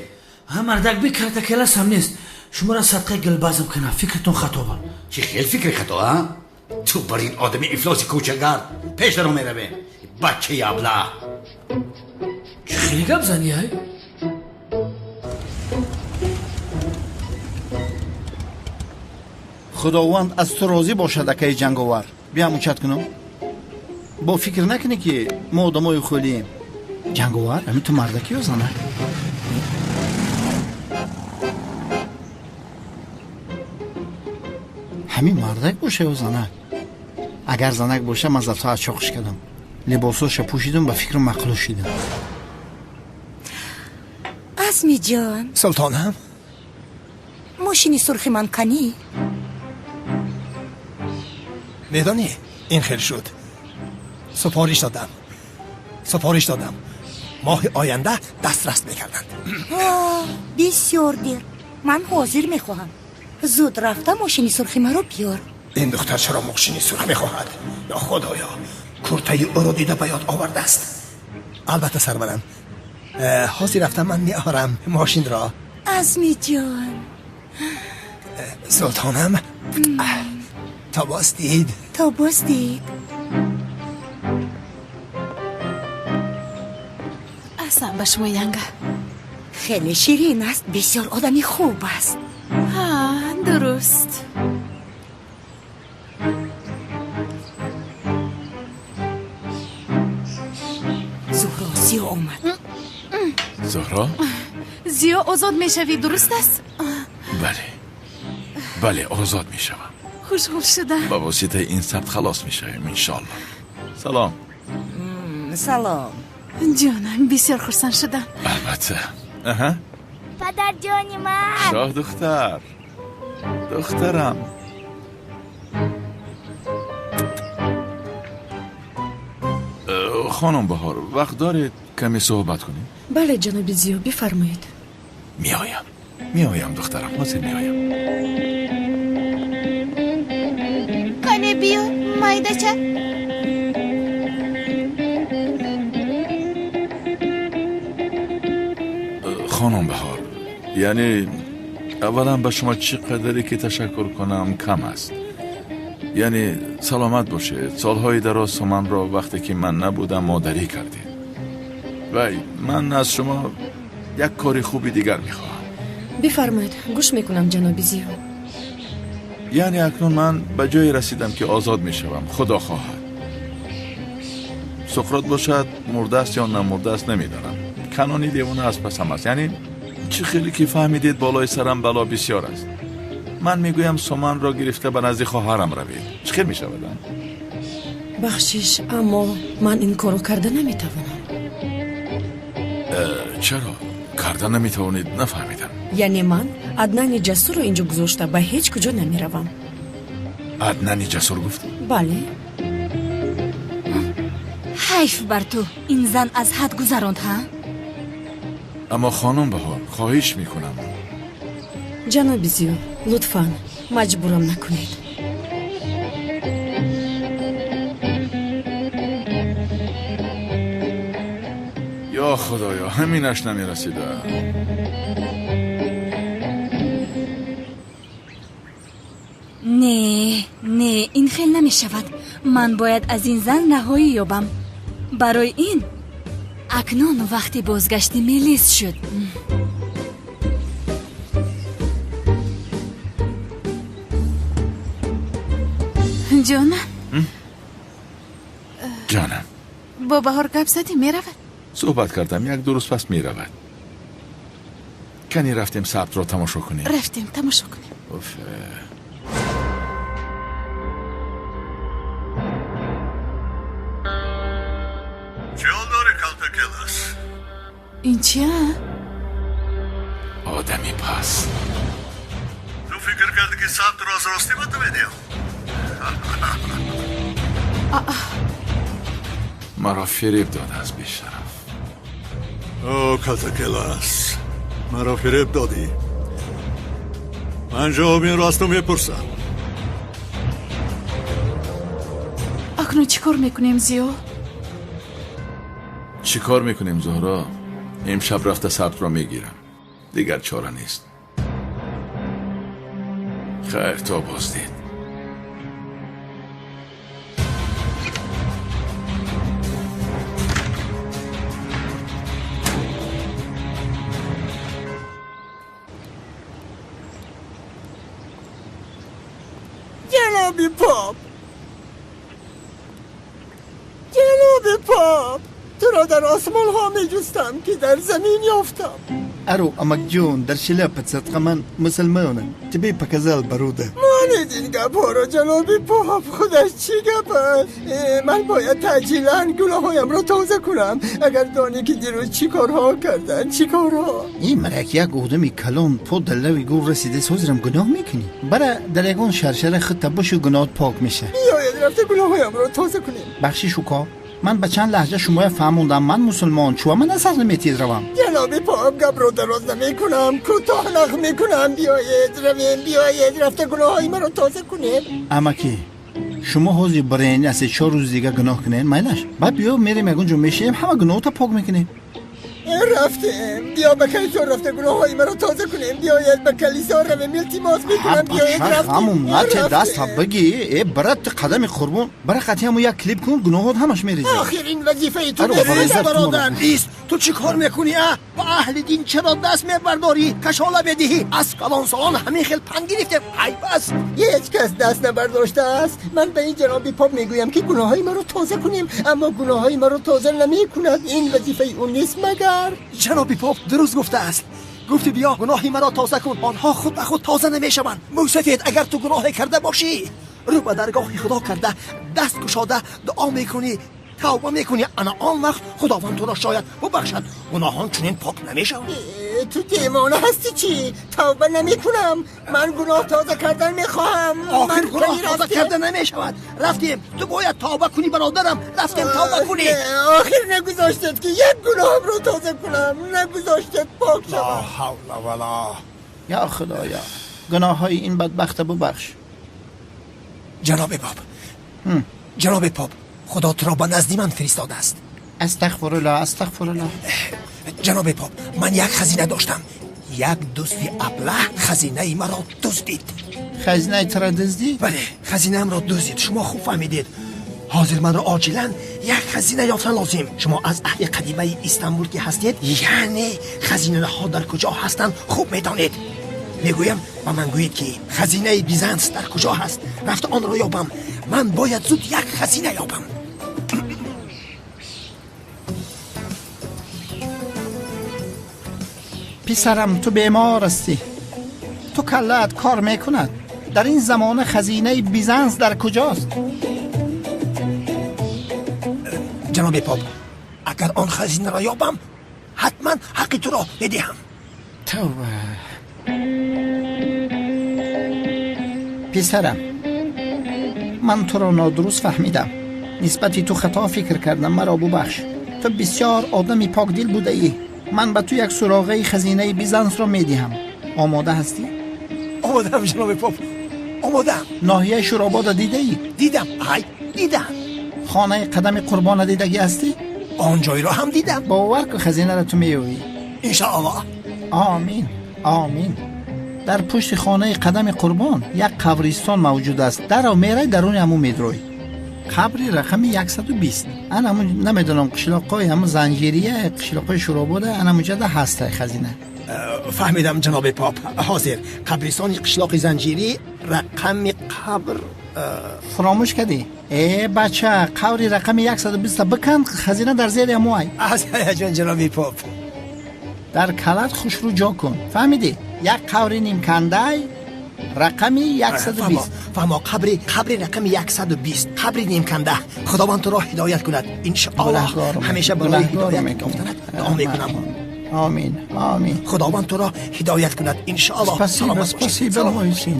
Ҳа, мардак бикарда келасам нест. Шуморо садқаи гилбазм кунам, фикртон хато буд. Чӣ хел фикри хато, а? Ту бар ин одами ифлоси кӯчагард пеш даро меравем, бачаи аблаҳ. Чӣ хеле гап занӣ, ай? Худованд аз ту розӣ бошад, акаи ҷанговар. Биям мучат кунам. Бо фикр накунӣ, ки мо одамои хӯлием. Ҷанговар, ҳамин ту мардаки ё занак? Ҳамин мардак боша ё занак? Агар занак боша, ман зато аз чоқиш кардам, либосоша пӯшидам, ба фикру мақлу шидам. Азмиҷон. Султонам. Мошини сурхи ман канӣ? Медонӣ, ин хел шуд, супориш додам, супориш додам, моҳи оянда дастрас мекарданд. Бисёр дер. Ман ҳозир мехоҳам. Зуд рафта мошини сурхи маро биёр. Ин духтар чаро мошини сурх мехоҳад? Ё худоё, куртаи ӯро дида ба ёд овардааст. Албатта, сарварам, ҳозир рафтам, ман меорам мошинро. Азмиҷон. Султонам, то боз дид. То боз дид. Аҳсан ба шумо, янга. Хеле ширин аст, бисёр одами хуб аст. Ҳа, дуруст. Зуҳро, Зиё омад. Зуҳро? Зиё, озод мешавӣ, дуруст аст? Бале, бале, озод мешавам. Хушҳол шудам. Ба воситаи ин сабт халос мешавем, иншоалло. Салом. Салом. Ҷонам, бисёр хурсанд шудам. Албатта. Аҳа. Падарҷони ман. Шоҳ духтар. Духтарам. Хонум Баҳор, вақт доред каме суҳбат кунем? Бале, ҷаноби Зиё, бифармоед. Меоям. Меоям, духтарам, ҳозир меоям. Кане биё, майдача. Хонум Баҳор, яъне аввалан ба шумо чӣ қадаре ки ташаккур кунам кам аст. Яъне саломат бошед, солҳои дароз суманро вақте ки ман набудам модарӣ кардед. Вай, ман аз шумо як кори хуби дигар мехоҳам. Бифармоед, гӯш мекунам, ҷаноби Зиё. Яъне акнун ман ба ҷое расидам, ки озод мешавам, худо хоҳад. Суқрот бошад, мурдааст ё намурдааст намедонам. Канони девона аз пасам аст. Яъне чӣ хеле ки фаҳмидед, болои сарам бало бисёр аст. Ман мегӯям, суманро гирифта ба назди хоҳарам равед. Чӣ хел мешавад? Бахшиш, аммо ман ин корро карда наметавонам. Чаро карда наметавонед? Нафаҳмидам. Яъне ман Аднани Ҷасурро инҷо гузошта ба ҳеҷ куҷо намеравам. Аднани Ҷасур гуфтӣ? Бале. Ҳайф бар ту, ин зан аз ҳад гузаронд, ҳа? Аммо хонум Баҳор, хоҳиш мекунам. Ҷаноби Зиё, Лутфан, маҷбурам накунед. Ё Худоё, ҳаминаш намерасида. Не, не, ин хел намешавад. Ман бояд аз ин зан раҳоӣ ёбам. Барои ин акнун вақти бозгашти Мелис шуд. Ҷонам. Ҷонам. Бо Баҳор гап задӣ, меравад? Суҳбат кардам, як-ду рӯз пас меравад. Кани рафтем сабтро тамошо кунем. Рафтем тамошо кунем. Уф. Ин чия? Одами пас. Ту фикр кардӣ, ки сабтро аз ростӣ ба ту медиҳам? Маро фиреб додааст, бешараф. О, Калтакелас, маро фиреб додӣ. Ман ҷавоби инро аз ту мепурсам. Акнун чӣ кор мекунем, Зиё? Чӣ кор мекунем, Зуҳро? Имшаб рафта сабтро мегирам. Дигар чора нест. Хайр, то боздид. Ҷаноби поп, ҷаноби поп, туро дар осмонҳо меҷустам, ки дар замин ёфтам. Ару, амакҷон, дар шляпа садқа, ман мусулмонам. Тебе показал бародар. Монед ин гапҳоро, ҷаноби поп, худаш чӣ гап аст? Ман бояд таъҷилан гуноҳҳоямро тоза кунам. Агар донӣ, ки дирӯз чӣ корҳо карданд, чӣ корҳо. Ин марак як одами калон по дар лави гур расидааст, ҳозирам гуноҳ мекунӣ. Бара дар ягон шаршара худта бошу, гуноҳат пок меша. Биёед рафта гуноҳҳоямро тоза кунем. Бахшиш, уко, ман ба чанд лаҳҷа шумоя фаҳмондам, ман мусулмон, чуа ман асар наметиз равам. Ҷаноби поп, гапро дароз намекунам, кӯтоҳ нақл мекунам. Биёед равем, биёед рафта гуноҳҳои маро тоза кунем. Амакӣ, шумо ҳозир бирен, аз се-чор рӯз дига гуноҳ кунед, майлаш. Баъд биё мерем ягон ҷо мешинем, ҳама гуноҳота пок мекунем. Рафтем, биё ба калисо рафта гуноҳҳои маро тоза кунем. Биёед ба калисо равем, илтимос мекунам, биёед рафтем. Ҳамун нате даста бигӣ, э брат, ту қадами қурбон, бара қатъи ҳамун як клип кун, гуноҳот ҳамаш мерезад. Охир ин вазифаи ту нест, бародар. Ист, ту чӣ кор мекунӣ, а? Ба аҳли дин чаро даст мебардорӣ, кашола медиҳӣ? Аз калонсолон ҳамин хел панд гирифтем, айб аст. Ҳеҷ кас даст набардоштааст. Ман ба ин ҷаноби поп мегӯям, ки гуноҳҳои маро тоза кунем, аммо гуноҳҳои маро тоза намекунад. Ин вазифаи ӯ нест магар? Ҷаноби поп дуруст гуфтааст. Гуфти биё гуноҳи маро тоза кун, онҳо худ ба худ тоза намешаванд. Мӯсафед, агар ту гуноҳе карда бошӣ, рӯ ба даргоҳи Худо карда, даст кушода дуо мекунӣ, тавба мекунӣ, ана он вақт Худованд туро шояд бубахшад. Гуноҳон чунин пок намешаванд. Ту девона ҳастӣ чӣ? Тавба намекунам. Ман гуноҳ тоза кардан мехоҳам. Охир гуноҳ тоза карда намешавад. Рафтем, ту бояд тавба кунӣ, бародарам. Рафтем тавба кунӣ. Охир нагузоштед, ки як гуноҳамро тоза кунам, нагузоштед пок шавам. Ла ҳавла вала. Ё Худоё, гуноҳҳои ин бадбахта бубахш. Ҷаноби поп, ҷаноби поп, Худо туро ба назди ман фиристодааст. Астағфируллоҳ, астағфируллоҳ. Ҷаноби поп, ман як хазина доштам. Як дузди аблаҳ хазинаи маро дуздид. Хазинаи туро дуздид? Бале, хазинаамро дуздид. Шумо хуб фаҳмидед. Ҳозир манро оҷилан як хазина ёфтан лозим. Шумо аз аҳли қадимаи Истанбул ки ҳастед, яъне хазинаҳо дар куҷо ҳастанд хуб медонед. Мегӯям, ба ман гӯед, ки хазинаи Бизанс дар куҷо ҳаст. Рафта онро ёбам. Ман бояд зуд як хазина ёбам. Писарам, ту бемор ҳастӣ. Ту каллаат кор мекунад. Дар ин замона хазинаи Бизанс дар куҷост? Ҷаноби поп, агар он хазинаро ёбам, ҳатман ҳаққи туро медиҳам. Тавба. Писарам, ман туро нодуруст фаҳмидам. Нисбати ту хато фикр кардам, маро бубахш. Ту бисёр одами покдил будаӣ. Ман ба ту як суроғаи хазинаи Бизансро медиҳам. Омода ҳастӣ? Омодаам, ҷаноби поп, омодаам. Ноҳияи Шӯробода дидаӣ? Дидам, ай, дидам. Хонаи Қадами Қурбона дидагӣ ҳастӣ? Он ҷойро ҳам дидам. Бовар кун, хазинаро ту меёвӣ. Иншоаллоҳ. Омин, омин. Дар пушти хонаи Қадами Қурбон як қабристон мавҷуд аст. Дарав мерай, даруни ҳамун медрой. Қабри рақами 120. Ан ҳамун, намедонам, қишлоқҳои ҳамун Занҷирия, қишлоқҳои Шӯробода, ан ҳамунҷода ҳастай хазина. Фаҳмидам, ҷаноби поп. Ҳозир қабристони қишлоқи Занҷирӣ, рақами қабр. Фаромӯш кардӣ? Э, бача, қабри рақами 120 бикан, хазина дар зери ҳамуай. Аз ҳаяҷон, ҷаноби поп. Дар калат хушрӯ ҷо кун, фаҳмидӣ? Як қабри нимкандай, рақами 120. Фаҳмо, қабри рақами 120, қабри нимканда. Худованд туро ҳидоят кунад, иншоаллоҳ. Ҳамеша барои ҳидоят ёфтанат дуо мекунам. Омин, омин. Худованд туро ҳидоят кунад, иншоаллоҳ. Спасибо, спасибо, Муҳсин.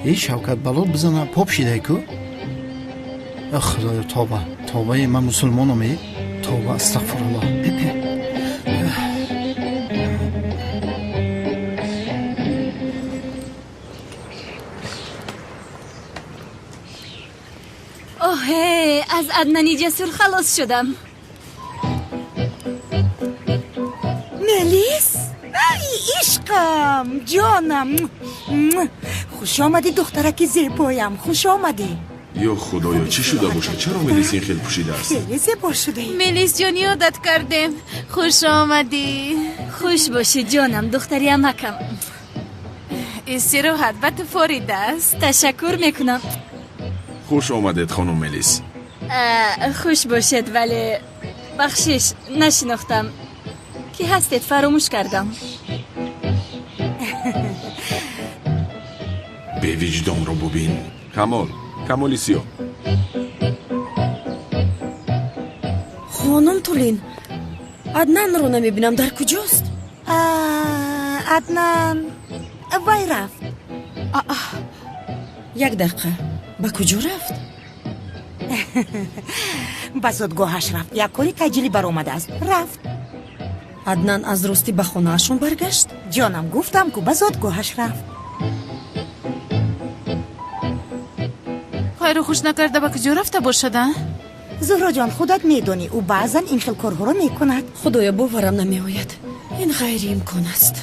Эй, Шавкат, бало бизана, поп шидай ку. Худоё, тоба, тобаи ман мусулмонам, э, тоба, астағфируллоҳ. Оҳе, аз Аднани ҷасур халос шудам. Мелис, ай, ишқам, ҷонам, хуш омадӣ, духтараки зебоям, хуш омадӣ. Ё худоё, чӣ шуда бошад? Чаро Мелис ин хел пӯшидааст? Хеле зебо шудаӣ. Мелис ҷон, ёдат кардем, хуш омадӣ. Хуш бошӣ, ҷонам, духтари амакам. Истироҳат ба ту форида аст. Ташаккур мекунам. Хуш омадед, хонум Мелис. Хуш бошед, вале бахшиш, нашинохтам. Кӣ ҳастед, фаромӯш кардам. Бевиҷдонро бубин. Камол, Камоли Сиёҳ. Хонум Тулин, Аднанро намебинам, дар куҷост? Аднан вай рафт. Як дақиқа, ба куҷо рафт? Ба зодгоҳаш рафт, як кори таъҷилӣ баромадааст, рафт. Аднан аз ростӣ ба хонаашон баргашт? Ҷонам, гуфтам ку, ба зодгоҳаш рафт. Хайру хуш накарда ба куҷо рафта бошад, а? Зуҳроҷон, худат медонӣ, ӯ баъзан ин хел корҳоро мекунад. Худоё, боварам намеояд, ин ғайриимкон аст.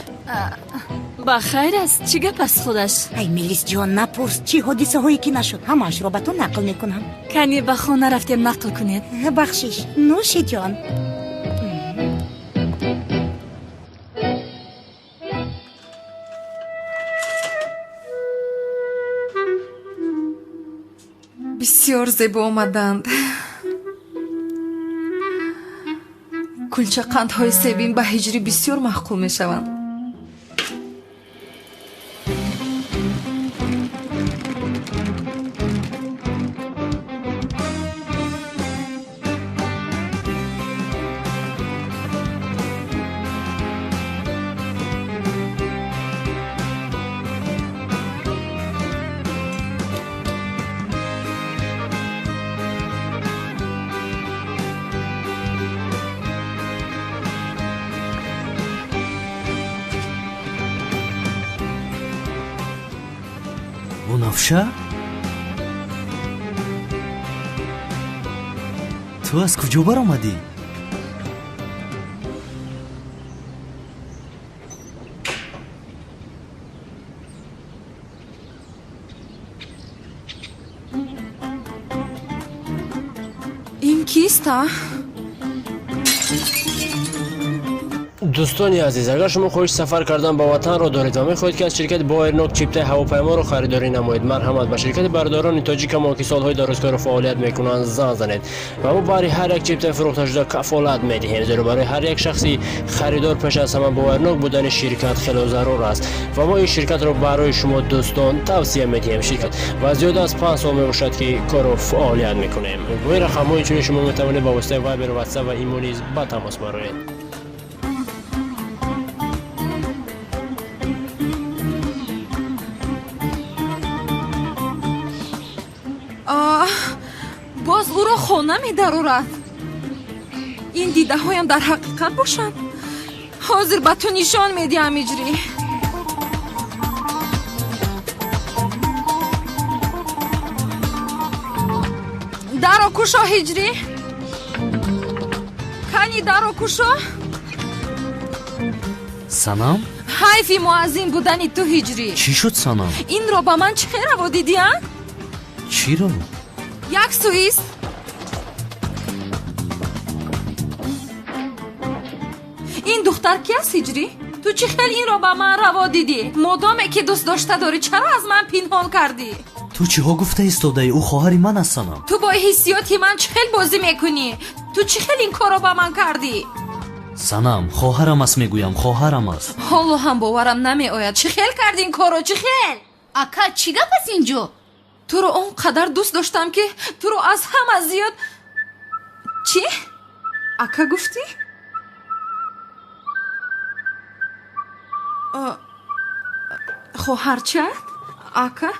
Ба хайр аст, чӣ гап аст худаш? Ай, Мелисҷон, напурс, чӣ ҳодисаҳое ки нашуд, ҳамаашро ба ту нақл мекунам. Кани ба хона рафтем, нақл кунед. Бахшиш, нӯши ҷон. Бисёр зебо омаданд. Кулчақандҳои себин ба ҳиҷрӣ бисёр маъқул мешаванд. Бунафша, ту аз куҷо баромадӣ? Ин кист, а? Дӯстони азиз, агар шумо хоҳиши сафар кардан ба ватанро доред ва мехоҳед, ки аз ширкати Боэрнок чиптаи ҳавопайморо харидорӣ намоед, марҳамат, ба ширкати бародарони тоҷикамон, ки солҳои дарозкору фаъолият мекунанд, занг занед ва мо баҳри ҳар як чиптаи фурӯхташуда кафолат медиҳем, зеро барои ҳар як шахси харидор пеш аз ҳама боварнок будани ширкат хело зарур аст ва мо ин ширкатро барои шумо дӯстон тавсия медиҳем. Ширкат ва зиёда аз 5 сол мебошад, ки кору фаъолият мекунем. Бо ин рақамҳо инчунин шумо метавонед ба воситаи Вайбер, Ватсап ва Имо низ ба тамос бароед. Боз ӯро хона медарорад. Ин дидаҳоям дар ҳақиқат бошанд? Ҳозир ба ту нишон медиҳам, иҷрӣ. Даро кушо, Ҳиҷрӣ. Кани даро кушо. Санам? Ҳайфи муаззин будани ту, Ҳиҷрӣ. Чӣ шуд, Санам? Инро ба ман чӣ хел раво дидӣ, а? Чиро? Як сӯист. Ин духтар ки аст, Ҳиҷрӣ? Ту чӣ хел инро ба ман раво дидӣ? Модоме ки дӯст дошта дорӣ, чаро аз ман пинҳон кардӣ? Ту чиҳо гуфта истодаӣ? Ӯ хоҳари ман аст, Санам. Ту бо ҳиссиёти ман чӣ хел бозӣ мекунӣ? Ту чӣ хел ин корро ба ман кардӣ? Санам, хоҳарам аст, мегӯям, хоҳарам аст. Ҳоло ҳам боварам намеояд. Чӣ хел карди ин корро, чӣ хел? Ака, чӣ гап аст инҷо? Туро он қадар дӯст доштам, ки туро аз ҳама зиёд. Чӣ? Ака гуфтӣ? Хоҳарчаат? Ака?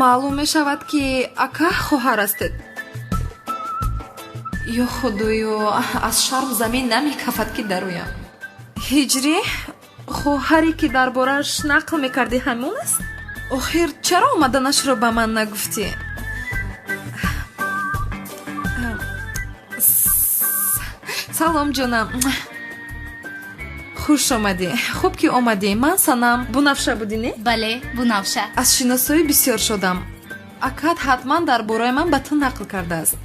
Маълум мешавад, ки ака хоҳар ҳастед. Ё худоё, аз шарм замин намекафад, ки дароям. Ҳиҷрӣ, хоҳаре ки дар борааш нақл мекардӣ, ҳамон аст? Охир чаро омаданашро ба ман нагуфтӣ? Салом, ҷонам, хуш омадӣ. Хуб ки омадӣ. Ман Санам. Бунафша будӣ, не? Бале, Бунафша. Аз шиносоӣ бисёр шодам. Акат ҳатман дар бораи ман ба ту нақл кардааст.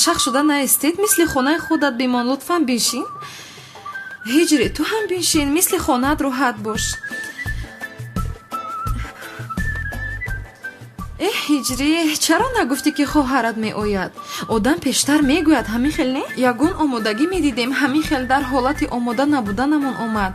Шах шуда наистед, мисли хонаи худат бимон. Лутфан биншин. Ҳиҷрӣ, ту ҳам биншин, мисли хонаат роҳат бош. Эҳ, Ҳиҷрӣ, чаро нагуфтӣ, ки хоҳарат меояд? Одам пештар мегӯяд, ҳамин хел не? Ягон омодагӣ медидем. Ҳамин хел дар ҳолати омода набуданамон омад.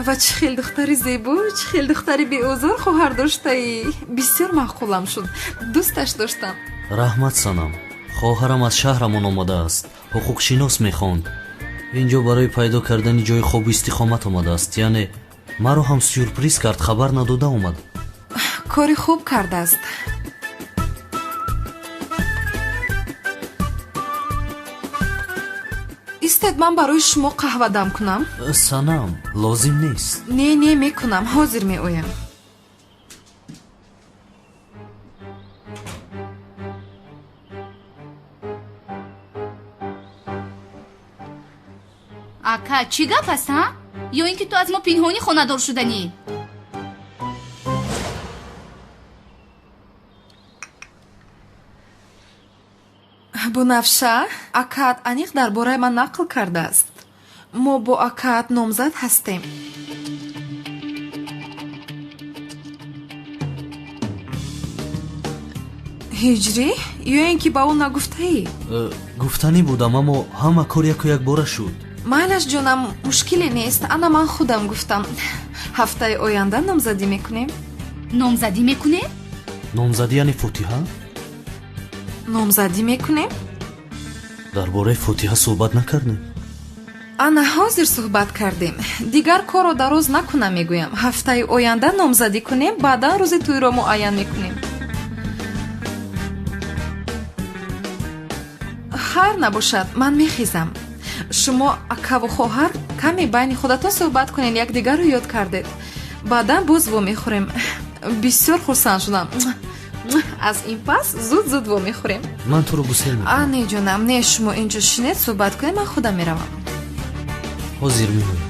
Ва чӣ хел духтари зебо, чӣ хел духтари беозор хоҳар доштаӣ. Бисёр маъқулам шуд, дӯсташ доштам. Раҳмат, Санам. Хоҳарам аз шаҳрамон омадааст, ҳуқуқшинос мехонд. Инҷо барои пайдо кардани ҷои хобу истиқомат омадааст. Яъне маро ҳам сюрприз кард, хабар надода омад. Кори хуб кардааст. Истед, ман барои шумо қаҳва дам кунам. Санам, лозим нест. Не, не, мекунам, ҳозир меоям. Ака, чӣ гап аст, ҳа? Ё ин ки ту аз мо пинҳонӣ хонадор шуданӣ? Бунафша, акаат аниқ дар бораи ман нақл кардааст. Мо бо акаат номзад ҳастем. Ҳиҷрӣ, ё ин ки ба ӯ нагуфтаӣ? Гуфтанӣ будам, аммо ҳама кор яку якбора шуд. Майлаш, ҷонам, мушкиле нест. Ана ман худам гуфтам. Ҳафтаи оянда номзадӣ мекунем. Номзадӣ мекунем? Номзадӣ яъне фотиҳа? Номзадӣ мекунем. Дар бораи фотиҳа суҳбат накардем. Ана ҳозир суҳбат кардем. Дигар корро дароз накунам, мегӯям. Ҳафтаи оянда номзадӣ кунем, баъдан рӯзи тӯйро муайян мекунем. Хайр набошад, ман мехезам. Шумо акаву хоҳар каме байни худатон суҳбат кунед, якдигарро ёд кардед. Баъдан боз вомехӯрем. Бисёр хурсанд шудам. Аз ин пас зуд зуд вомехӯрем. Ман туро гусел мекунам. А, не, ҷонам, не, шумо инҷо шинед, суҳбат кунед, ман худам меравам. Ҳозир меоям.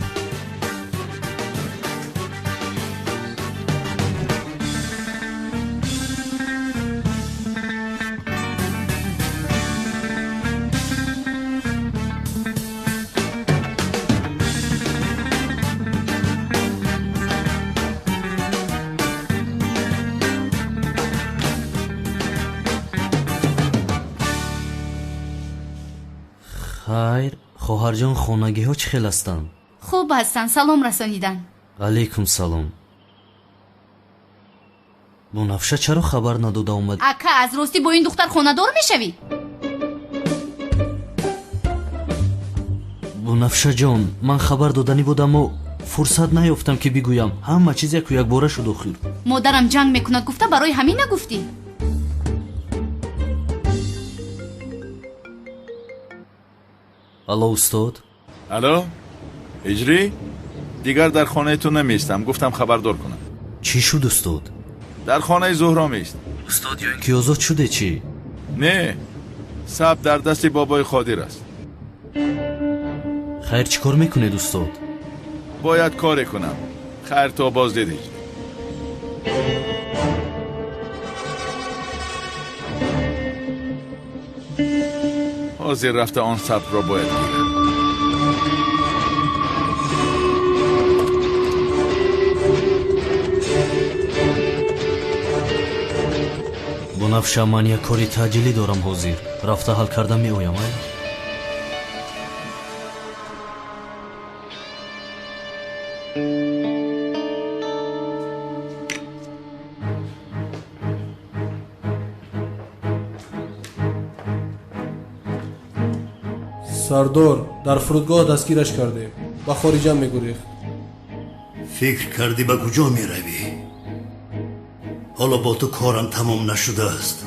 Хайр, хоҳарҷон, хонагиҳо чӣ хел ҳастанд? Хуб ҳастанд, салом расонидан. Алайкум салом. Бунафша чаро хабар надода омад? Ака, аз ростӣ бо ин духтар хонадор мешавӣ? Бунафшаҷон, ман хабар доданӣ будам, аммо фурсат наёфтам, ки бигӯям. Ҳама чиз яку якбора шуд охир. Модарам ҷанг мекунад гуфта, барои ҳамин нагуфтӣ? Алло, устод. Алло, Ҳиҷрӣ, Дигар дар хонаи ту намеистам, гуфтам хабардор кунам. Чӣ шуд, устод? Дар хонаи Зуҳро меист. Устод, ё ин ки озод шуде чӣ? Не, саб дар дасти бобои Қодир аст. Хайр, чӣ кор мекунед, устод? Бояд коре кунам. Хайр, то боздидӣ. Ҳозир рафта он сабрро бояд гирам. Бунафша, ман як кори таъҷилӣ дорам, ҳозир рафта ҳал карда меоям. Ай, Сардор, дар фурудгоҳ дастгираш кардем, ба хориҷа мегурехт. Фикр кардӣ ба куҷо меравӣ? Ҳоло бо ту корам тамом нашудааст.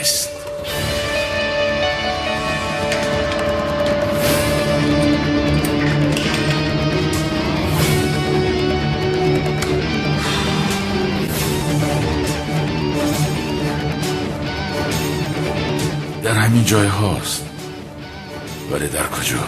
Нест. Дар ҳамин ҷойҳост, вале дар куҷо?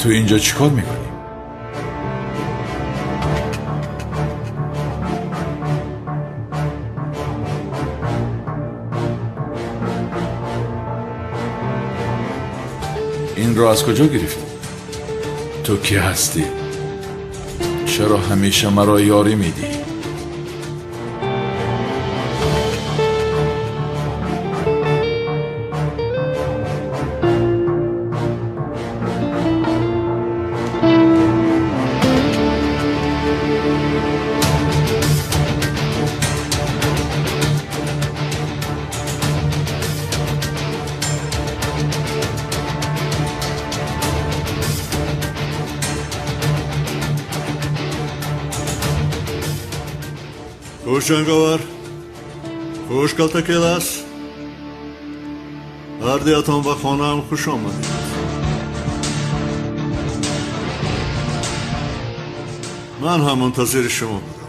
Ту инҷо чӣ кор мекунӣ? Инро аз куҷо гирифтӣ? Ту кӣ ҳастӣ? Чаро ҳамеша маро ёрӣ медиҳӣ? Хуш ҷанговар, хуш калтакелас. Ҳардуятон ба хонаам хуш омадед. Ман ҳам мунтазири шумо будам.